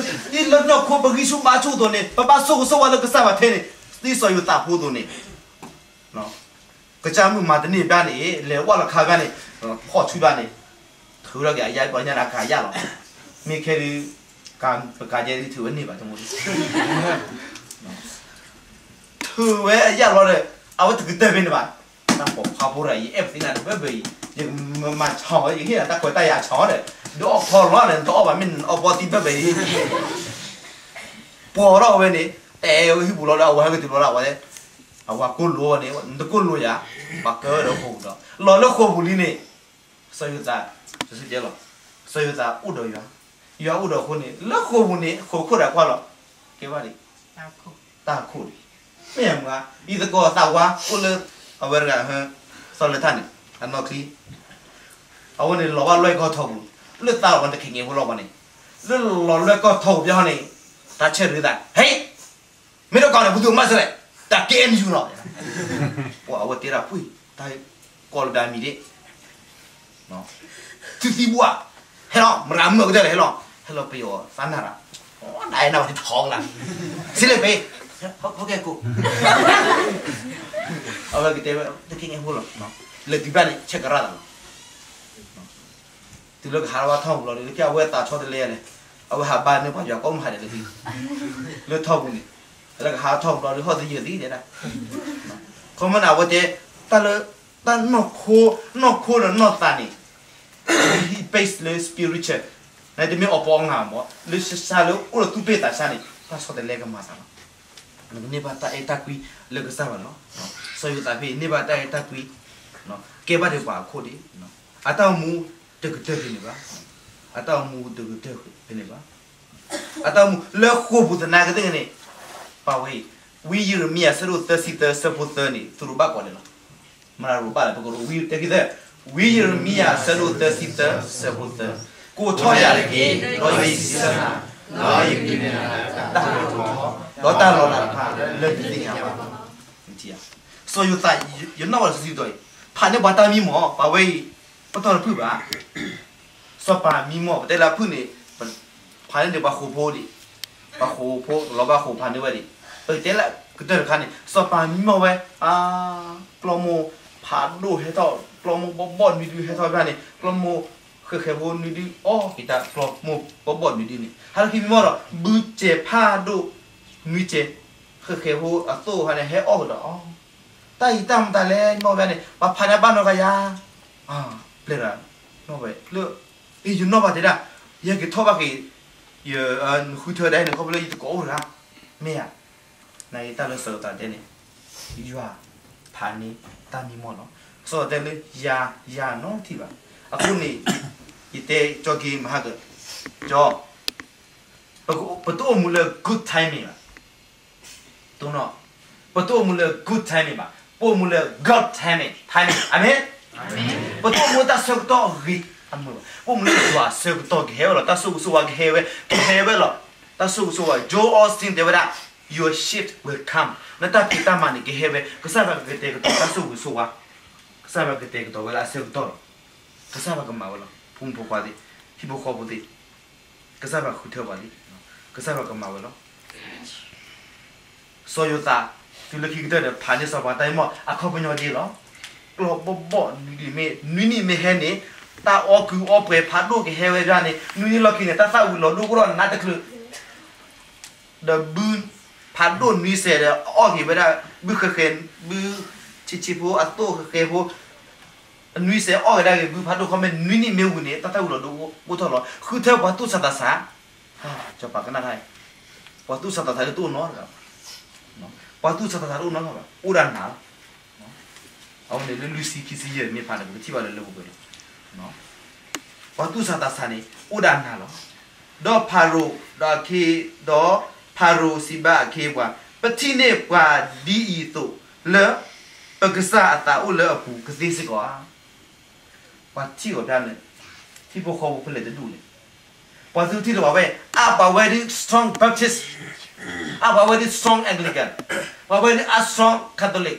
ဒ်လၢနီၢ်ခိပဂံၢ်ဆူၣ်ဘါဆူၣ်အသိးန့ၣ် ပဘၣ်ဆိၣ်ဂ့ၤဆိၣ်ဝါလၢကစၢ်ပှၤထဲန့ၣ် ဒ်စီၤယိၤသးဖိအသိးန့ၣ် ကစၢ်မုၢ်မၤတန့ၢ်ဘၣ်န့ၣ် လဲၤဝဲလီၤခါဘၣ်န့ၣ် ဖီၣ်ဆူဘၣ်န့ၣ် ထုးထီၣ်က့ၤအယၢ်ပှၤညါန့ၣ် အကၤယၢ်လီၤ မ့ၢ်ခဲဒုး ပကၤယဲဒုးထုးဝဲန့ၢ်ဘၣ်တမူ ထုးဝဲအယၢ်လီၤဒီး အဝဲတကတၢၢ်ဖဲန့ၣ်ဘၣ် တၢ်ပိာ်ခွါဖိတဂၤအံၤ အဲၣ်ပသံနၤတဘၢဘၢအံၤ ယမၤဆီၣ်ဝဲ ယဟ့ၣ်နၤတၢ်ခွဲးတၢ်ယာ်ဆီၣ်ဒီး ဒုးအီၣ်ဖီလီၤဒီး နတအီၣ်ဘၣ်မ့ၢ်နအီၣ်ဘီသံဘၢဘၢအံၤ ပိာ်ထီၣ်ဝဲန့ၣ် တဲဝဲဟံၣ်ပူၤလီၤဒီး အဝဲဟဲက့ၤတုၤလီၤဒီး အဝဲ အဝဲကိၢ်လိာ်ဝဲန့ၣ် နတကိၢ်လိာ်ယၤ ပှၤကၢဝဲဒီးဃိာ်ပူၤဒီး လီၤလၢဃိာ်ပူၤလံန့ၣ် စီၤယိၤသး စံးကဲလီၤ စီၤယိၤသးအိၣ်ဒီးယွၤ ယွၤအိၣ်ဒီးအဃိန့ၣ် လၢဃိာ်ပူၤန့ၣ် ဃိာ်ခိၣ်ဒီးကွၢ်လီၤ ကဲဘၣ်ဒံး တၢ်ခိၣ်ဒံး မ့ၢ်မ့ၢ် ယသကိးသးဝါအိၣ်လၢ အဝဲတဂၤ စီၤလၢထၣ်န့ၣ် အနီၢ်ချံ အဝဲန့ၣ်လီၤဘၣ်လွဲၢ်ကီၢ်ထီပူၤ လၢသးလီၤပှၤတခဲကဲဖိလီၤပှၤန့ၣ် လၢလီၤလွဲၢ်ကီၢ်ထီပူၤဘၣ်ဟီန့ၣ် တၢ်ဆၢထၢၣ်သး ဟဲ မ့ၢ်တကီၢ်န့ၣ် ပသူအမါစလဲၣ် တၢ် K N U လီၤ ပှၤအဝဲတဲဒၣ်ဖုၣ် တၢ်ကီၢ်လၢဒၣ်မံၤဒ့ သုသံဘၣ်ဧါ ဟဲလီၤ မရၤမုၣ်ကတၢၢ်လၢဟဲလီၤ ဟဲလီၤပယီၤသးနၢ်ရၣ် ဒၣ်အဲၣ်နၢ်ဝဲတထီကလါ စံးလၢပ့ၤ ဖီကဲကိး, အဝဲကတဲဝဲ တက့ၢ်န့ၣ်ဟိလီၤ, လဲၤတုၤဘၣ်န့ၣ် ဆဲးကရၣ်သးလီၤ. တုၤလၢကဟးထီၣ်ဘၣ်ထီၣ်ပူၤလီၤဒီး လၢခံအဝဲသးဆီတလဲလဲၣ်, အဝဲဟးဘါန့ၢ်ပှၤယွၤကိးမုၢ်ဟါဒဲးလၢခံ, လၢထီၣ်ပူၤန့ၣ်, လၢကဟးထီၣ်ပူၤလီၤဒီး ဟီၣ်သယၢၢ်သံဒဲဒၣ်, ခီမ့ၢ်န့ၣ် အဝဲတဲ, တၢ်လၢ, တၢ်နီၢ်ခိ, နီၢ်ခိဒီးနီၢ်သးန့ၣ် he base လၢ spiritual, နတမ့ၢ်အီၣ်ပီအီငါမး, လၢဆါလၢအိၣ်ဒီးသူၣ်ပ့ၢ်သးဆါန့ၣ် တၢ်ဆီတလဲကမၤသးလီၤ. နကန့ၢ်ဘၣ်တၢ်အဲၣ်တၢ်ကွံလၢကစၢ်ယွၤလီၤ. စီၤယိၤသးဖဲအံၤ န့ၢ်ဘၣ်တၢ်အဲၣ်တၢ်ကွံ, ကဲဘၣ်ဒံးပှၤအခိၣ်ဒံး, အတၢ်အိၣ်မူတကတၢၢ်ဖဲန့ၣ်ဘၣ်, အတၢ်အိၣ်မူတကတၢၢ်ဖဲန့ၣ်ဘၣ်, အတၢ်အိၣ်မူလၢဃိာ်ပူၤသနာ်က့သ့ၣ်န့ၣ်, ပာ်ဝဲအံၤ, ဝံယံးရမံယၤ အဆၢဒိၣ်သၢဆံသၢ အဆၢဖိသၢန့ၣ် သရိာ်ဘၣ်ကိးဒဲးလီၤ. မၤရၤရိၤဘၣ်လၢပကရိ, ဝံယံးရမံယၤ အဆၢဒိၣ်သၢဆံသၢ အဆၢဖိသၢ, ကိးထီၣ်ယၤတက့ၢ်, ဒီးယကစံးဆၢနၤ, ဒီးယကဒုးနဲၣ်နၤတၢ်လၢထီထီ, ဒီးတၢ်လီၤလးတဖၣ်လၢနတသ့ၣ်ညါဘၣ်. စီၤယိၤသး, ယနီၣ်ဝဲလၢစီဆှံကတီၢ်အံၤ, ဖးန့ၢ်ပှၤတၢ်မံမီၢ်, ပာ်ဝဲအံၤ, ပတီၢ်တဖုၣ်ဘၣ် စီၤပၤမံမီၢ်, ပတဲလၢအဖုၣ်န့ၣ်, ဖးန့ၢ်န့ၣ်ပှၤဃိာ်ဖိဒံး, ပှၤဃိာ်ဖိလီၤဘၣ်ဃိာ်ဖးန့ၢ်ဝဲဒံး, ပကတဲလၢကတၢၢ်တခါန့ၣ် စီၤပၤမံမီၢ်ဝဲ, ကျီမိၢ်ဖးဒိၣ်ဟဲထီၣ်, ကျီမိၢ်ဘီၣ်ဘီၣ်နွံဒုဟဲထီၣ်ဖဲန့ၣ်, ကျီမိၢ်ဃဲးဃဲးဖိနွံဒုအီၣ်က့ၤတၢ်, ကျီမိၢ်ဘီၣ်ဘီၣ်နွံဒုန့ၣ် ဟဲလၢခံမံမီၢ်ဒီး ဘုစဲးဖးဒိၣ်နွံစဲး, ဃဲးဃဲးဖိအသိၣ်ခါန့ၣ် ဟဲအီၣ်ကဒီးအီၤ, တၢ်အံၤတၢ်မတၤလဲၣ် နီၢ်ဝဲန့ၣ် ပှၤဖးန့ၢ်ဘၣ်နီတဂၤယၤ, ပျဲၢ်ဒီး, နီၢ်ဝဲလၢ, အ့ ယနီၣ်ဘၣ်တဲဒၣ်, ယကထီၣ်ဘၣ်က့ၤ, ယ, နဃုထၢဒၣ်န့ၣ် ခီဖျိလၢယတကိးအိၣ်တဂၤ, မ့ၢ်ဧါ, နတၢ်လၢစီၤယိၤသးတဲန့ၣ်, ယွၤဖးန့ၢ်တၢ်မံမီၢ်လီၤ. စီၤယိၤသးတဲလၢယၤ, ယၤနီတထံၣ်ဘၣ်. အဃိန့ၣ်, ယတဲကၠီက့ၤမဟါကၢၣ်, ကၠီ, ပတအိၣ်မူလၢ good timing ဘၣ်. တိၢ်နီၣ်, ပတအိၣ်မူလၢ good timing ဘၣ်, ပအိၣ်မူလၢ God timing, timing, အၤမ့ၣ်. ပတအိၣ်မူလၢတၢ်ဆၢကတီၢ်အဂ့ၤ, အမ့ၢ်ဘၣ်, ပအိၣ်မူလၢယွၤဆၢကတီၢ်ကဟဲဝဲလီၤ, တၢ်ဆိၣ်ဂ့ၤဆိၣ်ဝါကဟဲဝဲ, ကဟဲဝဲလီၤ. တၢ်ဆိၣ်ဂ့ၤဆိၣ်ဝါ, Joel Osteen တဲဝဲဒၣ်, your shift will come, နတၢ်ဖံးတၢ်မၤန့ၣ်ကဟဲဝဲ, ကစၢ်ယွၤကကတဲာ်ကတီၤတၢ်ဆိၣ်ဂ့ၤဆိၣ်ဝါ, ကစၢ်ယွၤကတဲာ်ကတီၤဝဲလၢအဆၢကတီၢ်လီၤ. ကစၢ်ယွၤကမၤဝဲလီၤ. ဖိမုၣ်ဖိခွါသ့ၣ်, ဟံၣ်ဖိဃီဖိသ့ၣ်, ကစၢ်ယွၤဃုထၢပှၤလံ, ကစၢ်ယွၤကမၤဝဲလီၤ. စီၤယိၤသး, တုၤလၢခံကတၢၢ်ဒီး ဖးန့ၢ်စီၤပၤတၢ်မံမီၢ် အခီပညီက့လီၤ. ကျီဘီၣ်ဘီၣ်နွံဒုမ့ၢ်, နွံနံၣ်မ့ၢ်ဟဲန့ၣ်, တၢ်အီၣ်ကုၢ်အီၣ်ပှဲၤဖးဒိၣ်ကဟဲဝဲဒၣ်န့ၣ်, နွံနံၣ်လီၢ်ခံန့ၣ် တၢ်သၣ်ဝံၤလီၤဒိကအိၣ်ဒီးနးတချုး ဒီးဘုဖးဒိၣ်နွံစဲးဒီးအီၣ်က့ၤဝဲဒၣ်, ဘုဃဲးဃဲး, ဘုဆံးဆံးဖိအသိၣ်ဃဲးဃဲးဖိ, အနွံစဲးအီၣ်က့ၤဒၣ်ဂ့ၤ ဘုဖးဒိၣ်ခီမ့ၢ်နွံနံၣ်မ့ၢ်ဝံၤန့ၣ် တၢ်သၣ်ဝံၤလီၤဒိအိၣ်ထီၣ်လီၤ. ဃုထၢပှၤသူၣ်ဆးသးဆး, စီၤပၤကနၣ်တၢ်အံၤ, ပှၤသူၣ်ဆးသးဆးဒ်တအိၣ်နီတဂၤဘၣ်. ပှၤသူၣ်ဆးသးဆးတအိၣ်နီတဂၤဘၣ်, အိၣ်ဒၣ်နၤလီၤ. အဝဲန့ၣ်လၢလွံၢ်ဆံခံဆံယဲၢ်မ့ၢ်ဖးန့ၣ် ပကထံၣ်ဘၣ်လၢလၢပှဲၤပှဲၤလီၤ. ပှၤသူၣ်ဆးသးဆးန့ၣ် အိၣ်ဒၣ်နၤလီၤ. ဒီးဖၤရိၤ, ဒီးအခ့, ဒီးဖၤရိၤစံးဘၣ်အခ့အပှၤ, ပထံၣ်န့ၢ်ပှၤဒ်အံၤအသိးလၢ ပကစၢ်အသးအိၣ်လၢအပူၤကသ့စ့ၢ်ကီးဧါ. ပှၤထံၣ်အီၤဖဲန့ၣ်, ဟံၣ်ဖိဃီဖိဖဲလဲၣ်တဒူၣ်န့ၣ်, ပှၤသုထံၣ်လၢပှၤဝဲ, အါပှၤဝဲဒ် strong Baptist, အါပှၤဝဲဒ် strong Anglican, ပှၤဝဲဒ်အ strong Catholic,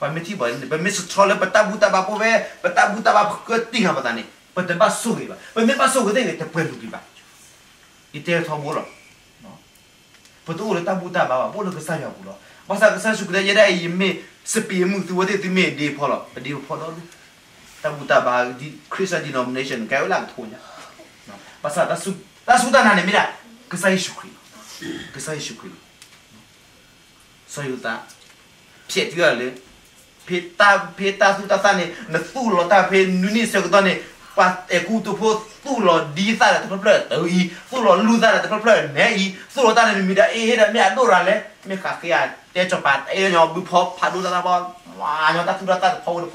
ပှၤမ့ၢ်ထံၣ်ပှၤန့ၣ် ပမ့ၢ်စထြီလၢပတၢ်ဘူၣ်တၢ်ဘါဖိဝဲ, ပတၢ်ဘူၣ်တၢ်ဘါပဃၢတံၢ်ဃာ်ပသးန့ၣ် ပတဘၣ်ဆိၣ်ဂ့ၤဘၣ်. ပမ့ၢ်ဘၣ်ဆိၣ်ဂ့ၤသ့ၣ်ဂ့ၤ တပှဲၤလူၤက့ၤဘၣ်. ယတဲထီဘိလီၤ. ပတအိၣ်လၢတၢ်ဘူၣ်တၢ်ဘါဘၣ်, ပအိၣ်လၢကစၢ်ယွၤအပူၤလီၤ. ဘၣ်ဆၣ်ကစၢ်ယ့ၣ်ၡူးခရံာ်တဲ ယဲဒၣ်အံၤ ယမ့ၢ်စပံးမုၢ်, သုဝဲသ့ၣ်သုမ့ၢ်ဒ့ဖီလီၤ. ပဒ့ပဖီဒီဒူၣ်, တၢ်ဘူၣ်တၢ်ဘါ, Christian denomination ကဲဝဲလၢကထိညါ. ဘၣ်ဆၣ်တၢ်စူၢ်တၢ်နာ်န့ၣ်မ့ၢ်ဒၣ် ကစၢ်ယ့ၣ်ၡူးခရံာ်လီၤ. ကစၢ်ယ့ၣ်ၡူးခရံာ်လီၤ. စီၤယိၤသး ဖျဲးတုၤလၢ ဖဲတၢ်သူၣ်တၢ်သၣ်န့ၣ် နသူၣ်လီၤတၢ်ဖဲနွံနံၣ်ဆၢကတီၢ်န့ၣ် ပှၤအဲၤကူပတူးဖိသူၣ်လီၤဒ်သၣ်ဒီးတဖျၢၣ်ဖျၢၣ်တအံၤ, သူၣ်လီၤလူၢ်သၣ်ဒီးတဖျၢၣ်ဖျၢၣ်နဲအံၤ, သူၣ်လီၤတၢ်န့ၣ်မ့ၢ်မံၤဒီးအ့ဟ့ၣ်ဒီးမ့ၢ်အဒိၣ်ရၤလဲၣ်, မ့ၢ်ဃးဃ့ဧါ, တဲစီၤပၤတအဲၣ်ညီဘုဖီဖးဒိၣ်တၢ်သၣ်ဖီ, ဝါညီတၢ်သူၣ်တၢ်သၣ်တဖီဝဲတဖီတဖီဒီးပာ်ဃာ်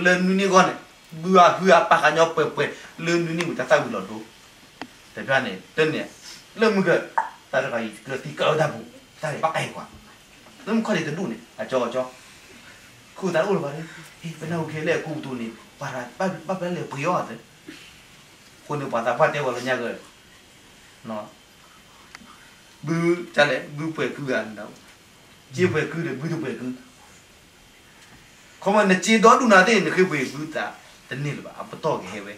လၢနွံနံၣ်အဂီၢ်န့ၣ်, ဘုအဟုအပာ်ဃာ်ညီပှဲၤပှဲၤ, လၢနွံနံၣ်ဝံၤတၢ်သၣ်ဝံၤလီၤဒိ တဖၣ်န့ၣ် တန့ၣ် လၢမုၢ်က တၢ်တခါအံၤ ကသံကၢဝဲတၢ်ပူၤ တၢ်န့ၣ်ဘၣ်ကဲကွၢ်, လၢမုၢ်ခီၣ်ထံးတဒူၣ်န့ၣ် အကၠီကၠီ, ခိၣ်သးတအိၣ်လၢၤဘၣ်လၢ, ပနၢ်ဟူခဲလၢာ်အကူပတူးန့ၣ် ပှၤဘၣ်ဖဲလဲၣ်ပှ့ၤအီၤသၢ, အဃိန့ၣ်ပှၤသးပှၢ်တဲဝဲလၢညါက ဘု, တၢ်လဲၣ် ဘုပှဲၤကုဂၤ, စ့ပှဲၤကုဒီးဘုတပှဲၤကု, ခီမ့ၢ်နစ့ဒီဒူၣ်နၤသ့ၣ် နဃ့ပှ့ၤဘုသးတန့ၢ်လၢၤဘၣ်, အပတီၢ်ကဟဲဝဲ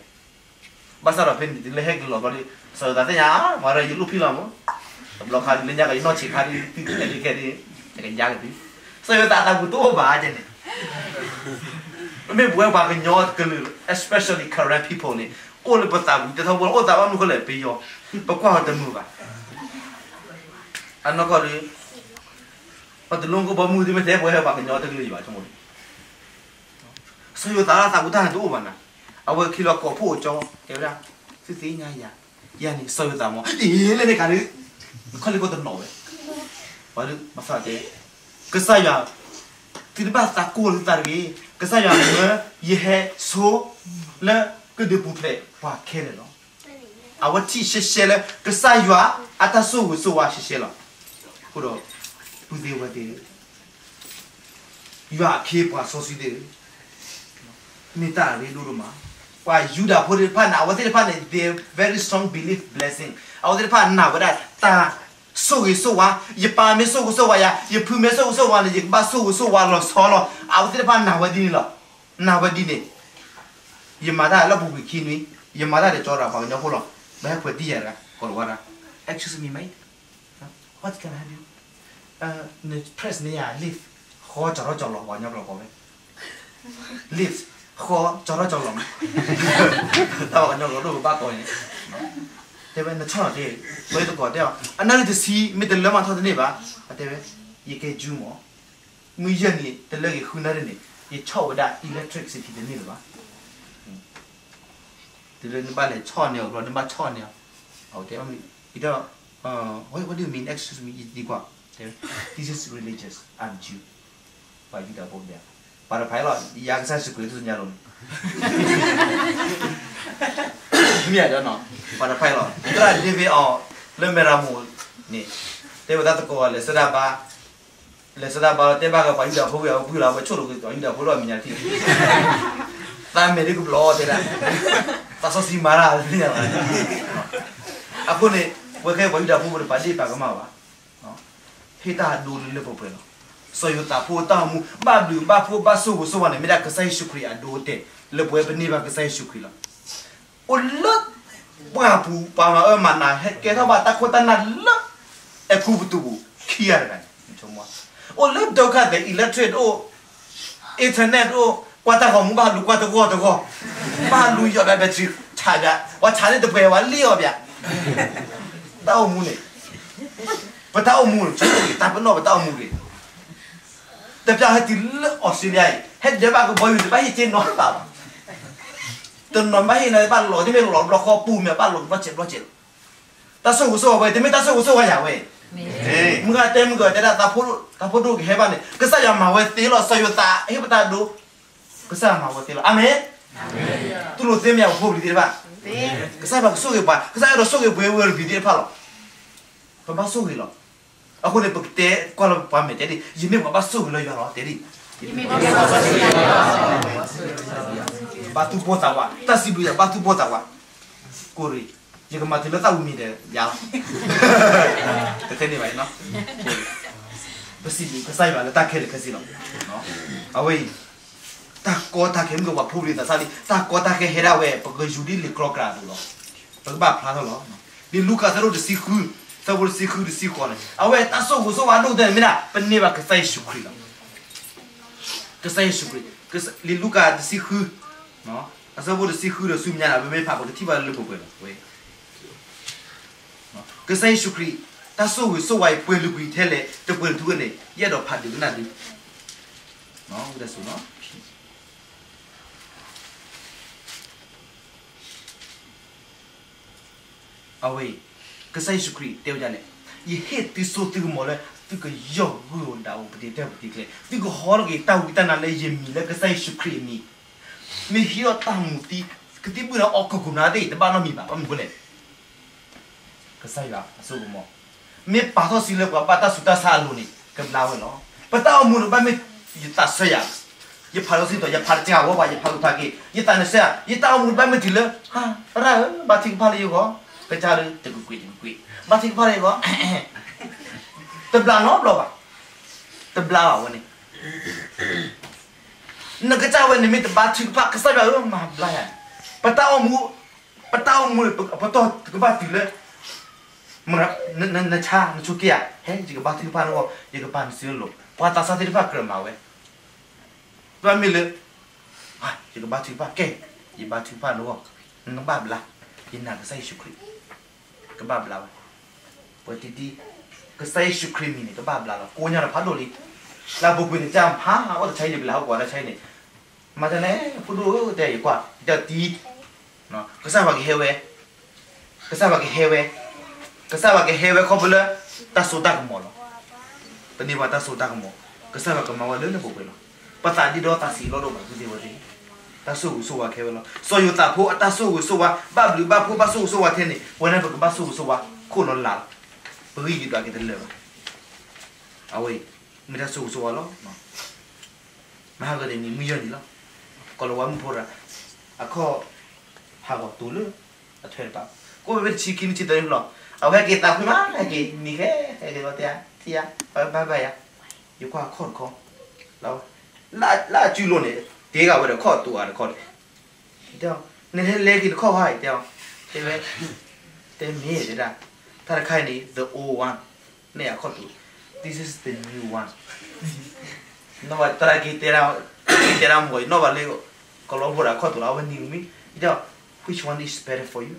ဘၣ်ဆၣ်ဒီးဖဲန့ၣ် တုၤလၢဟဲက့ၤလီၤဘျီဒီး စီၤယိၤသးသ့ၣ်ညါ, မၤဒီးယလူၢ်ဖံလီၤမး, တဘျီခါဒုး လၢညါကယနီၢ်ဆံးခါဒုး သုခဲဒုးခဲဒုး ယကယါက့ၤသု, စီၤယိၤသးအသးပူၤတအိၣ်ဘၣ်ကဲန့ၣ်, မ့မ့ၢ်ပဝဲပှၤကညီတကလုာ် especially Karen people န့ၣ် အိၣ်လၢပသးပူၤ တထီဘိ အိၣ်သးဘၣ်မနုၤဃိလဲၣ် ပယီၤ ပကွၢ်အီၤတမုာ်ဘၣ်, အနီၢ်ကီၢ်ဒုး ပှၤတလိၣ်ကဘီမုၢ်သုမ့ၢ်တဲ ပဝဲပှၤကညီတကလုာ်ယဘၣ်ဆိကမိၣ်န့ၣ် စီၤယိၤသးလၢသးပူၤတၢ်န့ၣ်တအိၣ်ဘၣ်နၤ, အဝဲခံလီၤကိးဖှိၣ်အကၠီ တဲဝဲဒၣ်, သုသ့ၣ်ညါယၤ, ယၤန့ၣ် စီၤယိၤသးမ့ၢ် အ့ လၢန့ၣ်ခါဒုး, ခီလ့ၢ်ခိၣ်တနီၤဝဲ, ပှၤဒုး မၤသးတဲ, ကစၢ်ယွၤ, သုတဘၣ်သးကိၢ်လၢသုသးတဂ့ၤ, ကစၢ်ယွၤမၢယဟဲဆိ လၢကဒုးပူၤဖျဲးပှၤခဲလၢာ်လီၤ. အဝဲထံၣ်ရှဲရှဲလၢ ကစၢ်ယွၤအတၢ်ဆိၣ်ဂ့ၤဆိၣ်ဝါရှဲရှဲလီၤ. အဃိဒီး ပုၢ်သ့ၣ်ဝဲၢ်သ့ၣ်ဧၢ, ယွၤအခ့အပှၤစီဆှံသ့ၣ်ဧၢ, မ့ၢ်တၢ်အရ့ဒိၣ်ဒိၣ်မး, ပှၤယူဒၤဖိသ့ၣ်တဖၣ်န့ၣ် အဝဲသ့ၣ်တဖၣ်န့ၣ် they very strong belief blessing အဝဲသ့ၣ်တဖၣ်နာ်ဝဲဒၣ်တၢ်ဆိၣ်ဂ့ၤဆိၣ်ဝါ, ယပၢ်မ့ၢ်ဆိၣ်ဂ့ၤဆိၣ်ဝါယၤ, ယဖုမ့ၢ်ဆိၣ်ဂ့ၤဆိၣ်ဝါန့ၣ် ယကဘၣ်ဆိၣ်ဂ့ၤဆိၣ်ဝါလီၤဆီလီၤ. အဝဲသ့ၣ်တဖၣ်နာ်ဝဲဒ်န့ၣ်လီၤ. နာ်ဝဲဒ်န့ၣ် ယမၤတၢ်လၢပူၤကွံာ်ခံနွံ, ယမၤတၢ်ဒီးကၠီတဂၤ ပှၤကညီဖိလီၤ. ဘၣ်ဟဲခွဲးတံၢ်ယၤတဂၤ ကိးလီၤဝဲဒၣ်, Excuse me, mate, what can I help you? န press န့ၢ်ယၤ lift ဃီကၠီထီၣ်ကၠီလီၤ ပှၤကညီကျိာ်ကိးဝဲ, lift ဃီကၠီထီၣ်ကၠီလီၤမး, တၢ်ပှၤကညီကျိာ်ဒိၣ်ကဘၣ်ကိးန့ၣ်, တဲဝဲနဆီၣ်လီၤတဲ, ပှၤတကိးတဲအီၤ အနၣ်ရံၣ်တဆံ မ့ၢ်တလၢမးထီၣ်တန့ၢ်ဘၣ်, အတဲဝဲ, ယကဲ June မး မုၢ်ယဲၢ်နံၤတလၢဂ့ၤဃုနၣ်ရံၣ်န့ၣ် ယဆီၣ်ဝဲဒၣ် electricity တန့ၢ်လၢၤဘၣ်. တုၤလၢနဘၣ်လဲၤဆီၣ်န့ၢ်အီၤဘျီ နဘၣ်ဆီၣ်န့ၢ်အီၤ, အဝဲတဲအီၤ, what do you mean, excuse me, ယသံကွၢ်, တဲဝဲ, this is religious, I'm Jew, ပှၤယူဒၤဖိတဲ, ပှၤတဖၣ်အံၤလီၤ ယကစၢ်ယ့ၣ်ၡူးခရံာ်ဒိၣ်ညါလီၤန့ၣ်, မ့ၢ်ဧါဒီးနီၤ, ပှၤတဖၣ်အံၤလီၤ သရၣ် David အီၤ လၢမဲၢ်ရမိၣ်န့ၣ်, တဲဝဲဒၣ်သကိး လဲၤဆၢဒၣ်ဘါ လဲၤဆၢဒၣ်ဘါလီၤ တဲဘၣ်က့ၤပှၤယူဒၤဖိဝဲ အဝဲပုၢ်လီၤ အဝဲဆိၣ်လိာ်က့ၤပှၤယူဒၤဖိလၢအမဲာ်ညါတထံၣ်, သးမဲာ်ဒ်ကဘျီတဲဒၣ်, သးစီဆှံမၤတၢ်သ့ၣ်ညါဘၣ်, အဃိန့ၣ် ပဝဲခဲပှၤယူဒၤဖိတဖၣ်ဒ့ၣ်ပာ်ကမၣ်ဘၣ်, ဟ့ၣ်တၢ်အဒိလၢလၢပှဲၤပှဲၤလီၤ. စီၤယိၤသးဖိတၢ်အိၣ်မူ ဘၣ်ဘျုးဘၣ်ဖှိၣ်ဘၣ်ဆိၣ်ဂ့ၤဆိၣ်ဝါန့ၣ် မ့ၢ်ဒၣ်ကစၢ်ယ့ၣ်ၡူးခရံာ်အဒိအတဲာ် လၢပဝဲပန့ၢ်ဘၣ်ကစၢ်ယ့ၣ်ၡူးခရံာ်လီၤ. အိၣ်လၢပှၢ်ပူၤ ပှၤမၤအၢမၤနး ဟဲကဲထီၣ်ဘၣ်တၢ်ခိၣ်တၢ်နၢ်လၢ အဲၤကူပတူးပူၤ ခံဂၤတဂၤန့ၣ်, အိၣ်လၢဒုက္ခသည် electric တအိၣ်, internet တအိၣ်, ကွၢ်တၢ်ဂီၤမူဘၣ်လူၤကွၢ်တဂီၢ်တဂီၢ်, ဘၣ်လူၤယီၣ်ဘၣ် battery ဆးဘၣ်, ပှၤဆးန့ၢ်တပှဲၤဝဲလံအီၤဘၣ်, တၢ်အိၣ်မူန့ၣ်, ပတၢ်အိၣ်မူန့ၣ် ဆိကမိၣ်က့ၤ တၢ်ပနီၣ်ပတၢ်အိၣ်မူဂ့ၤ တပျၢ်ဟဲတုၤလၢအီစထြ့လယါအံၤ ဟဲဒဲးဘၣ်ကဘီယူၤ တဘၣ်ဟ့ၣ်က့ၤနီတဘ့ၣ်ဘၣ်, တနီၤဘၣ်ဟ့ၣ်န့ၣ် ဘၣ်လီၤတမ့ၢ်လီၤဘျီဃီပူၤမ့ၢ် ဘၣ်လီၤဘျီစဲးဘျီစဲးလီၤ, တၢ်ဆိၣ်ဂ့ၤဆိၣ်ဝါဝဲ တမ့ၢ်တၢ်ဆိၣ်ဂ့ၤဆိၣ်ဝါယၤဝဲ, မုၢ်ဂၤတဲမုၢ်ဂၤတဲဒၣ် တၢ်ဖိဒိၣ်ကဟဲဘၣ်န့ၣ် ကစၢ်ယွၤမၤဝဲသ့လီၤ စီၤယိၤသး ဟ့ၣ်ပတၢ်ဒိ ကစၢ်ယွၤမၤဝဲသ့လီၤ အၤမ့ၣ်, တူၢ်လိာ်သ့မ့ၢ်ယၤပဖိပလံၤသ့ၣ်တဖၣ်, ကစၢ်ယွၤကဆိၣ်ဂ့ၤပှၤ ကစၢ်ယွၤဒီးဆိၣ်ဂ့ၤပှၤဝဲတဘ့ၣ်သ့ၣ်တဖၣ်လီၤ, ပဘၣ်ဆိၣ်ဂ့ၤလီၤ, အဃိန့ၣ် ပကတဲကွၢ်လၢပှၤမဲာ်တဲဒၣ် ယမ့ၢ်ပှၤဘၣ်ဆိၣ်ဂ့ၤလၢယွၤလီၤ တဲဒၣ်, ဘၣ်သူၣ်ပိၢ်သးဝး တၢ်စံးဘျုးယွၤဘၣ်သူၣ်ပိၢ်သးဝး, ကိၢ်ရ့ၣ်, ယကမၤတုၤလၢသၣ်ဝံၤမံၤဒီးယၤလီၤ, တထဲန့ၣ်ဘၣ်, ပစံးဘျုးကစၢ်ယွၤလၢတၢ်ခဲလၢာ်ခဲဆ့လီၤ, အဝဲအံၤ တၢ်ကီတၢ်ခဲ မ့ၢ်ကပှၤဖိပလံၤသးစၢ်လံ တၢ်ကီတၢ်ခဲဟဲဒၣ်ဝဲ ပကယူၤဒ်လံာ်ကြီကြာ်အသိးလီၤ, ပကဘၣ်ဖျါထီၣ်လီၤ, လံာ်လူၤကၣ်အဆၢဒိၣ်တဆံဃု, အဆၢဖိတဆံဃုတဆံဃိးန့ၣ် အဝဲတၢ်ဆိၣ်ဂ့ၤဆိၣ်ဝါဒိၣ်ကတၢၢ်န့ၣ်မ့ၢ်ဒၣ် ပန့ၢ်ဘၣ်ကစၢ်ယ့ၣ်ၡူးခရံာ်လီၤ, ကစၢ်ယ့ၣ်ၡူးခရံာ်, လံာ်လူၤကၣ်တဆံဃု, အဆၢဖိတဆံဃုဒီးဆူမဲာ်ညါန့ၣ် ပမ့ၢ်ဖးပကထံၣ်ဘၣ်လၢလၢပှဲၤပှဲၤလီၤ, ဝဲ ကစၢ်ယ့ၣ်ၡူးခရံာ် တၢ်ဆိၣ်ဂ့ၤဆိၣ်ဝါအံၤ ပှဲၤလုာ်ကွံာ်ထဲလဲၣ် တပှဲၤလုာ်ထူဝဲန့ၣ် ယအဲၣ်ဒိးဖးဒုးကနၣ်ဒုး, ဝဲဒၣ်ဆိနီၤ, အဝဲ ကစၢ်ယ့ၣ်ၡူးခရံာ်တဲဝဲဒ်လဲၣ်, ယဟ့ၣ်သုစိသုကမီၤလၢ သုကယီၢ်ဂုၢ်ဧိၤဒးဧိၤ ပတံၤတၢ်ပတံၤကျဲ, သုကဟီထီၣ်က့ၤတၢ်ဝံတၢ်နါလၢယမံၤလၢကစၢ်ယ့ၣ်ၡူးခရံာ်အမံၤ, မ့ၢ်ဟံးထီၣ်တၢ်မူသံ ကသံၣ်ဘုၣ်ဒီးအီၣ်ကကိၤနၤသ့ၣ် တဘၣ်နီတမံၤဘၣ် ဘၣ်မနုၤဃိလဲၣ် ကစၢ်ယွၤအစိကမီၤ, မ့ၢ်ပာ်ထီၣ်စံးလၢပှၤဘၣ်တၢ်ဆူးတၢ်ဆါအလိၤန့ၣ် ကဘျါဝဲလီၤ. ပတၢ်အိၣ်မူန့ၣ် ဘၣ်မ့ၢ်ယသးဆၢယၤ, ယဖးလီၤစံးတီၤ ယဖးတကးဝဲပှၤ ယဖးကဖးက့ၤ ယသးနဆၢယၤ, ယတၢ်အိၣ်မူန့ၣ် ဘၣ်မ့ၢ်တုၤလၢ သရၣ်ဧၢ ဘါထုကဖၣ်လၢယဂီၢ်, ကစၢ်ဧၢ တကွ့ၢ်ကွ့ၢ် တကွ့ၢ်ကွ့ၢ် ဘါထုကဖၣ်လၢယဂီၢ်, တဘျါနီတဘျီဘၣ်, တဘျါဘၣ်ဝဲန့ၣ် နကစၢ်ဝဲန့ၣ်မ့ၢ်တဘါထုကဖၣ် ကစၢ်ယွၤဧၢ မၤဘျါယၤ, ပတၢ်အိၣ်မူ, ပတၢ်အိၣ်မူန့ၣ် ပတီၢ်တကဘၣ်တုၤလၢ န, န, နဆါ, နဆိးက့ဧါ, ဟဲ, ယကဘါထုကဖၣ်နဂီၢ်, ယကပာ်နစုလိၤ. ပှၤသးစၢ်သ့ၣ်တဖၣ်ကြၢးမၤဝဲ, ပမ့ၢ်လၢ ယကဘါထုကဖၣ်, ကဲ, ယဘါထုကဖၣ်နဂီၢ်, နကဘၣ်ဘျါ, ယနာ်ကစၢ်ယ့ၣ်ၡူးခရံာ်, ကဘၣ်ဘျါဝဲ, ပှၤတံတံ, ကစၢ်ယ့ၣ်ၡူးခရံာ်မံၤန့ၣ် ကဘၣ်ဘျါလီၤ, ကိးညါဒီးဖးဒိၣ်လံ, လၢအပူၤကွံာ်န့ၣ် တၢ်မၤအီၣ်တၢ်ဆါအံၤန့ၣ် ပလဲၤဟီၣ်ကဝီၤတၢ်ဆါအံၤန့ၣ်, မၤတၢ်န့ၣ် ဖိဒိၣ်ဧၢ တဲယကွၢ်, ယတံ ကစၢ်ယွၤကဟဲဝဲ, ကစၢ်ယွၤကဟဲဝဲ, ကစၢ်ယွၤကဟဲဝဲခီဖျိလၢ တၢ်စိတၢ်ကမီၤလီၤ. ပန့ၢ်ဘၣ်တၢ်စိတၢ်ကမီၤ, ကစၢ်ယွၤကမၤဝဲလၢလၢပှဲၤပှဲၤလီၤ. ပသးဒ့ဒီသးဆံးလီၤဒိၣ်မး သုသ့ၣ်ဝဲသ့ၣ်, တၢ်ဆိၣ်ဂ့ၤဆိၣ်ဝါကဟဲဝဲလီၤ. စီၤယိၤသးဖိအတၢ်ဆိၣ်ဂ့ၤဆိၣ်ဝါ, ဘၣ်ဘျုးဘၣ်ဖှိၣ်ဘၣ်ဆိၣ်ဂ့ၤဆိၣ်ဝါထဲန့ၣ် ပဝဲန့ၣ်ပကဘၣ်ဆိၣ်ဂ့ၤဆိၣ်ဝါခိၣ်လီၤလးလီၤ. ပဂံၢ်ယံၤဒွးက့ၤတလၢာ်ဘၣ်. အဝဲအံၤ မ့ၢ်တၢ်ဆိၣ်ဂ့ၤဆိၣ်ဝါလီၤ. မဟါဂီၤန့ၣ် နံၤမုၢ်ယီၢ်နံၤလီၤ. ကီၤလၤဝါမုၣ်ဖိတဂၤ အခီၣ်ဟးဂီၤတုၤလၢ အထွဲတပၤ, ကိးဝဲတဆံခံနံၣ်ဆံသၢနံၣ်လီၤ. အဝဲဟဲက့ၤသးဖှံမး ဟဲက့ၤ နံၤဃဲ ဟဲက့ၤလီၤတဲ ထံၣ်ယၤ ဘၣ်ဘၣ်ယၤ, ယကွၢ်အခီၣ်တခီ, လၢအစုလိၤန့ၣ် တ့ဂၤဝဲဒီးခီၣ်တူာ်အါတခီၣ်ဒီး နဟဲလဲၤက့ၤနခီၣ်ဧါ တဲအီၤ, တဲဝဲ, တဲမ့ၢ်တဲဒၣ်, တၢ်တခါအံၤန့ၣ် the old one, န့ၣ်အခီၣ်တူာ်, this is the new one. နီၢ်ဘၣ်တၢ်က့ၤတဲဒၣ်, က့ၤတဲဒၣ်မ့ၢ် နီၢ်ဘၣ်လၢ ကီၤလၤဝါဖိဒီးအခီၣ်တူာ်လီၤ အဝဲနံၤမံၤ, တဲ, which one is better for you?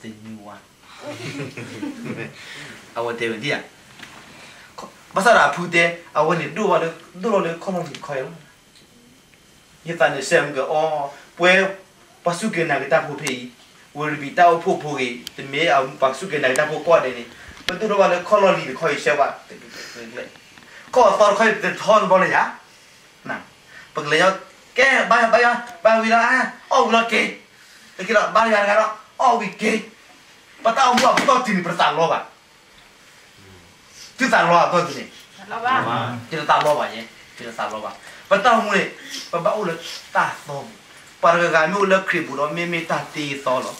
The new one. အဝဲတဲဝဲဒ်ဧါ, ဘၣ်ဆၣ်ဒီးအဖုတဲ အဝဲန့ၣ်ဒိၣ်ဘၣ်လၢ ဒိၣ်လီၤလၢခီၣ်လီၢ်လံၤတခီအံၤလီၤ. ယသးန့ၣ်စဲးမုၢ်ကီး, ပှၤစူၢ်က့ၤနာ်က့ၤတၢ်ဖိဖဲအံၤ, ဝ့ၢ်ရဘံၣ်တၢ်အိၣ်ဖှိၣ်ဖိဂ့ၤ, တမ့ၢ်ပှၤစူၢ်က့ၤနာ်က့ၤတၢ်ဖိကိးဂၤဒဲးန့ၣ်, ပဒိၣ်ထီၣ်ဘၣ်လၢခီၣ်လီၢ်လံၤတခီအံၤ ရှဲဝဲ, ခီၣ်အသီတခီအံၤ ပတထီတဘျီလၢၤယၤ, ပကလဲၤညီ, ကဲ, ဘါယွၤ, ဘါယွၤ, ဘါဝံၤလီၤ, အီၣ်ဝံၤလီၤက့ၤ, တက့ၤလီၤ ဘါယွၤတဂၤဒီး အီၣ်ဝံၤက့ၤ, ပတၢ်အိၣ်မူအပတီၢ်တုၤန့ၣ် ပတသးလီဘၣ်. သုသးလီအပတီၢ်တုၤန့ၣ်, ယတသးလီဘၣ်ယဲ, ယတသးလီဘၣ်. ပတၢ်အိၣ်မူန့ၣ် ပဘၣ်အိၣ်လၢတၢ်သီပူၤ, ပှၤတဂၤဂၤမ့ၢ်အိၣ်လၢခရံာ်ပူၤဒီး မ့မ့ၢ်တၢ်တ့အသီလီၤ. က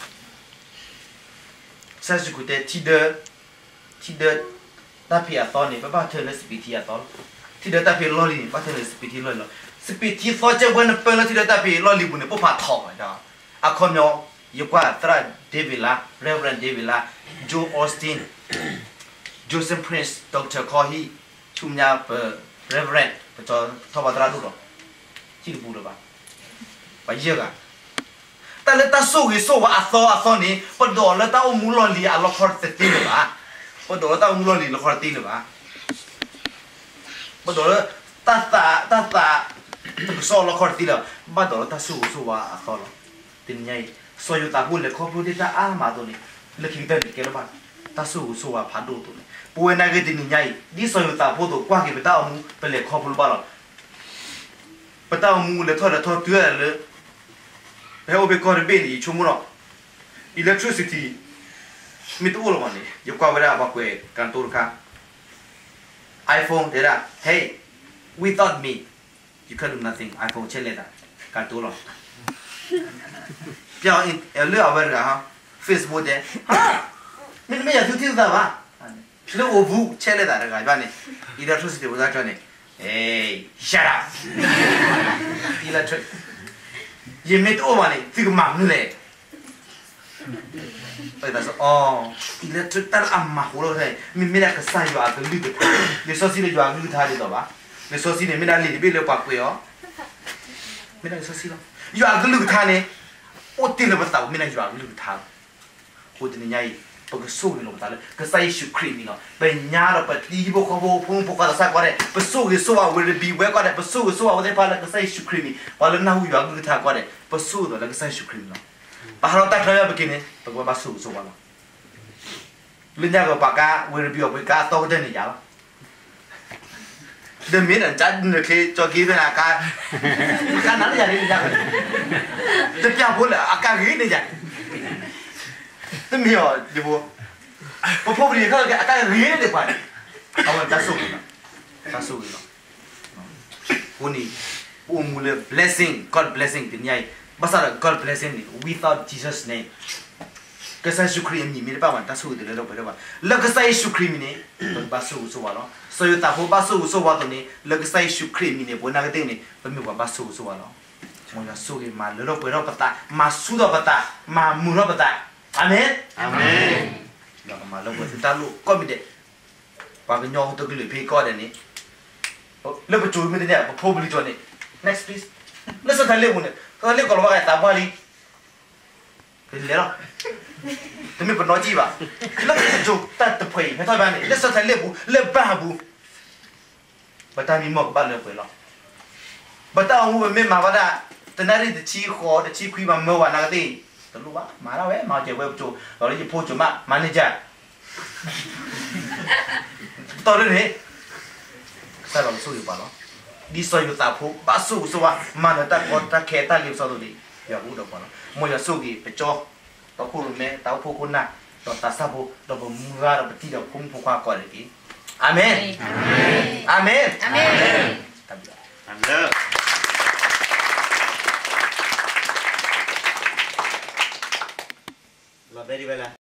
စၢ်ယ့ၣ်ၡူးခရံာ်တဲ ထံဒၢ ထံဒၢတၢ်ဖံးအသီန့ၣ် ပဘၣ်ထၢလၢစပံးထံအသီလီၤ. ထံဒၢတၢ်ဖံးလီၢ်လံၤန့ၣ် ဘၣ်ထၢလၢစပံးထံလီၢ်လံၤလီၤ. စပံးထံသီကဲဝဲနပၢလၢထံဒၢတၢ်ဖံးလီၢ်လံၤပူၤန့ၣ် ပိၢ်ဖးထီၣ်ဘၣ်ဒီး, အခီပညီ, ယကွၢ်သရၣ် David လၢ Reverend David လၢ Joel Osteen, Joseph Prince, Doctor ခီဟံၣ်, ဆူမဲာ်ညါပ Reverend ပကၠီထီၣ်ဘၣ်သရၣ်ဒိၣ်ဒီး ထံၣ်တပူၤလၢၤဘၣ်. ပှၤယဲၢ်ဂၤ, တၢ်လၢတၢ်ဆိၣ်ဂ့ၤဆိၣ်ဝါအသီအသီန့ၣ် ပဒိးလၢတၢ်အိၣ်မူလီၢ်လံၤအလီခီတသ့လၢၤဘၣ်. ပဒိးလၢတၢ်အိၣ်မူလီၢ်လံၤလီခီတသ့လၢၤဘၣ်. ပဒိးလၢ တၢ်သး, တၢ်သး, တကစီၣ်လီခီတသ့လၢၤဘၣ်, ဘၣ်ဒိးလၢတၢ်ဆိၣ်ဂ့ၤဆိၣ်ဝါအသီလီၤ. တနံၤညါအံၤ, စီၤယိၤသးဖိလဲၤခီဖျိဒၣ်တၢ်အါမးအသိးန့ၣ်, လၢခံကတၢၢ်န့ၣ်ကဲထီၣ်ဘၣ် တၢ်ဆိၣ်ဂ့ၤဆိၣ်ဝါဖးဒိၣ်အသိးန့ၣ်, ပဝဲနာ်က့တနံၤညါအံၤ ဒ်စီၤယိၤသးဖိအသိး ကွၢ်က့ၤပတၢ်အိၣ်မူ ပလဲၤခီဖျိဘၣ်လီၤ. ပတၢ်အိၣ်မူလဲၤထီၣ်လဲၤထီတုၤလၢ ပဟဲအိၣ်ဖဲကီၢ်တဘ့ၣ်န့ၣ် ယဆိကမိၣ်လီၤ, electricity မ့ၢ်တအိၣ်လၢၤဘၣ်န့ၣ် ယကွၢ်ဝဲဒၣ်ပှၤကွဲးကၢတိတခါ iPhone တဲဒၣ် hey, without me you can do nothing, iPhone ဆဲးလဲၤသး ကၢတိလီၤ. ပျီလၢအဝဲတဂၤ Facebook တဲ မ့တမ့ၢ်ယၤသုထံၣ်သုသးဘၣ်, လၢအိၣ်ဘူးဆဲးလဲၤသးတဂၤဘၣ်န့ၣ် electricity ဝဲဒၣ်ကၠီန့ၣ် shut up, electric ယမ့ၢ်တအိၣ်ဘၣ်န့ၣ် သုကမၤမနုၤလဲၣ်. အီ, electric တၢ်လၢအမၤဟူလီၤန့ၣ် မ့မ့ၢ်ဒၣ်ကစၢ်ယွၤအကလုၢ်ကထါ, လံာ်စီဆှံလၢယွၤအကလုၢ်ကထါဒ်သိးဘၣ်, လံာ်စီဆှံန့ၣ် မ့ၢ်ဒၣ်လံာ်တဘ့ၣ်လၢပှၤကွဲးအီၤ, မ့ၢ်ဒၣ်လံာ်စီဆှံလီၤ. ယွၤအကလုၢ်ကထါန့ၣ် အိၣ်တ့ၢ်လၢပသးပူၤ မ့ၢ်ဒၣ်ယွၤအကလုၢ်ကထါလီၤ. အဃိတနံၤညါအံၤ ပကဆိၣ်ဂ့ၤလီၤပသးလၢ ကစၢ်ယ့ၣ်ၡူးခရံာ်အမံၤလီၤ. ပညါဒီးပတံၤဖိဃီဖိ ဖိမုၣ်ဖိခွါသးစၢ်ကိးဂၤဒဲး ပဆိၣ်ဂ့ၤဆိၣ်ဝါဝ့ၢ်ရဘံၣ်ဝဲကိးဂၤဒဲး, ပဆိၣ်ဂ့ၤဆိၣ်ဝါဝဲသ့ၣ်တဖၣ်လၢကစၢ်ယ့ၣ်ၡူးခရံာ်အမံၤ, ပှၤလၢနၢ်ဟူယွၤကလုၢ်ကထါကိးဂၤဒဲး ပဆိၣ်ဂ့ၤအီၤလၢကစၢ်ယ့ၣ်ၡူးခရံာ်အမံၤလီၤ. ပဟးထီၣ်တၢ်ချၢယါပက့ၤန့ၣ် ပကဘၣ်ဘၣ်ဆိၣ်ဂ့ၤဆိၣ်ဝါလီၤ. လၢညါကပၤကါ ဝ့ၢ်ရဘံၣ်အီၤပှ့ၤကါအသီကတၢၢ်န့ၣ်ယၤလီၤ. ဒီးမ့ၢ်နကနၣ်နချ့ကၠီက့ဖဲန့ၣ် အကါ, အကါနၤလၢယၤန့ၣ်, တပျၢ်ဖိလၢအကါဂ့ၤန့ၢ်ယၤန့ၣ်, တမ့ၢ်အီၤဒ်ဖိ, ပဖိပလံၤခီၣ်အကါဂ့ၤန့ၢ်ပှၤန့ၣ်, အဝဲတၢ်ဆိၣ်ဂ့ၤလီၤ, တၢ်ဆိၣ်ဂ့ၤလီၤ. အဃိန့ၣ် ပအိၣ်မူလၢ blessing, God blessing တနံၤညါအံၤ, ဘၣ်ဆၣ်ဒီး God blessing န့ၣ် without Jesus name, ကစၢ်ယ့ၣ်ၡူးခရံာ်အမံၤမ့ၢ်တဘၣ်ဘၣ်န့ၣ် တၢ်ဆိၣ်ဂ့ၤတလၢထီၣ်ပှဲၤထီၣ်ဘၣ်. လၢကစၢ်ယ့ၣ်ၡူးခရံာ်အမံၤန့ၣ် ပကဘၣ်ဆိၣ်ဂ့ၤဆိၣ်ဝါလီၤ. စီၤယိၤသးဖိဘၣ်ဆိၣ်ဂ့ၤဆိၣ်ဝါအသိးန့ၣ် လၢကစၢ်ယ့ၣ်ၡူးခရံာ်အမံၤန့ၣ် ပဝဲနာ်က့သ့ၣ်န့ၣ် ပမ့ၢ်ပှၤဘၣ်ဆိၣ်ဂ့ၤဆိၣ်ဝါလီၤ. မ်ယွၤဆိၣ်ဂ့ၤမၤလၢထီၣ်ပှဲၤထီၣ်ပသး, မၤဆူၣ်ထီၣ်ပသး, မၤမုာ်ထီၣ်ပသး. အၤမ့ၣ်. ကမၤလၢပှဲၤသုတၢ်လိၣ်ကိးမံၤဒဲး, ပှၤကညီတကလုာ်ဖဲကီၢ်ဒဲးန့ၣ်, လၢပစိၤမ့ၢ်တန့ၢ် ပဖိပလံၤကၠီန့ၣ်, next please, လၢစီၤထၢလ့ၣ်ပူၤန့ၣ် စီၤထၢလ့ၣ်ကိးလီၤဘၣ်ဂဲၤသးပှၢ်လံ, ပလဲၤလီၤ, တမ့ၢ်ပနီၢ်ကံၣ်ဘၣ်, လၢပစိၤတၢ်တဖှဲးအံၤ ဟဲထီၣ်ဘၣ်န့ၣ် လၢစီၤထၢလ့ၣ်ပူၤ လၢဘၣ်ပူၤ ပတၢ်မံမီၢ်ကဘၣ်လၢပှဲၤလီၤ. ပတၢ်အိၣ်မူပမ့ၢ်မၤဘၣ်ဒၣ် တနၣ်ရံၣ်တဆံဃိး တဆံခွံမးမၢဝဲနာ်ကသ့ၣ်, တလိၣ်ဘၣ် မၤဒၣ်ဝဲ မၤစၢၤဝဲပစိၤ ဒီးလၢယဖိစိၤမး manager တီၢ်ဒ်န့ၣ်, ကစၢ်ယွၤကဆိၣ်ဂ့ၤပှၤလီၤ. ဒ်စီၤယိၤသးဖိ ဘၣ်ဆိၣ်ဂ့ၤဆိၣ်ဝါ မၤနၢၤတၢ်ကီတၢ်ခဲတၢ်လ့ပစီအသိးန့ၣ် ယွၤကအိၣ်ဒီးပှၤလီၤ. မ်ယွၤဆိၣ်ဂ့ၤပကၠီ ဒီးခိၣ်ရိၣ်မဲ တၢ်အိၣ်ဖှိၣ်ခိၣ်နၢ် ဒီးသးစၢ်ဖိ ဒီးပမုၢ်ဂၤဒီးပတံၤဒီးဖိမုၣ်ဖိခွါကိးဂၤဒဲးတက့ၢ်. အၤမ့ၣ်, အၤမ့ၣ်, အၤမ့ၣ်. လီၤဘဲဒ်ဝဲလၢ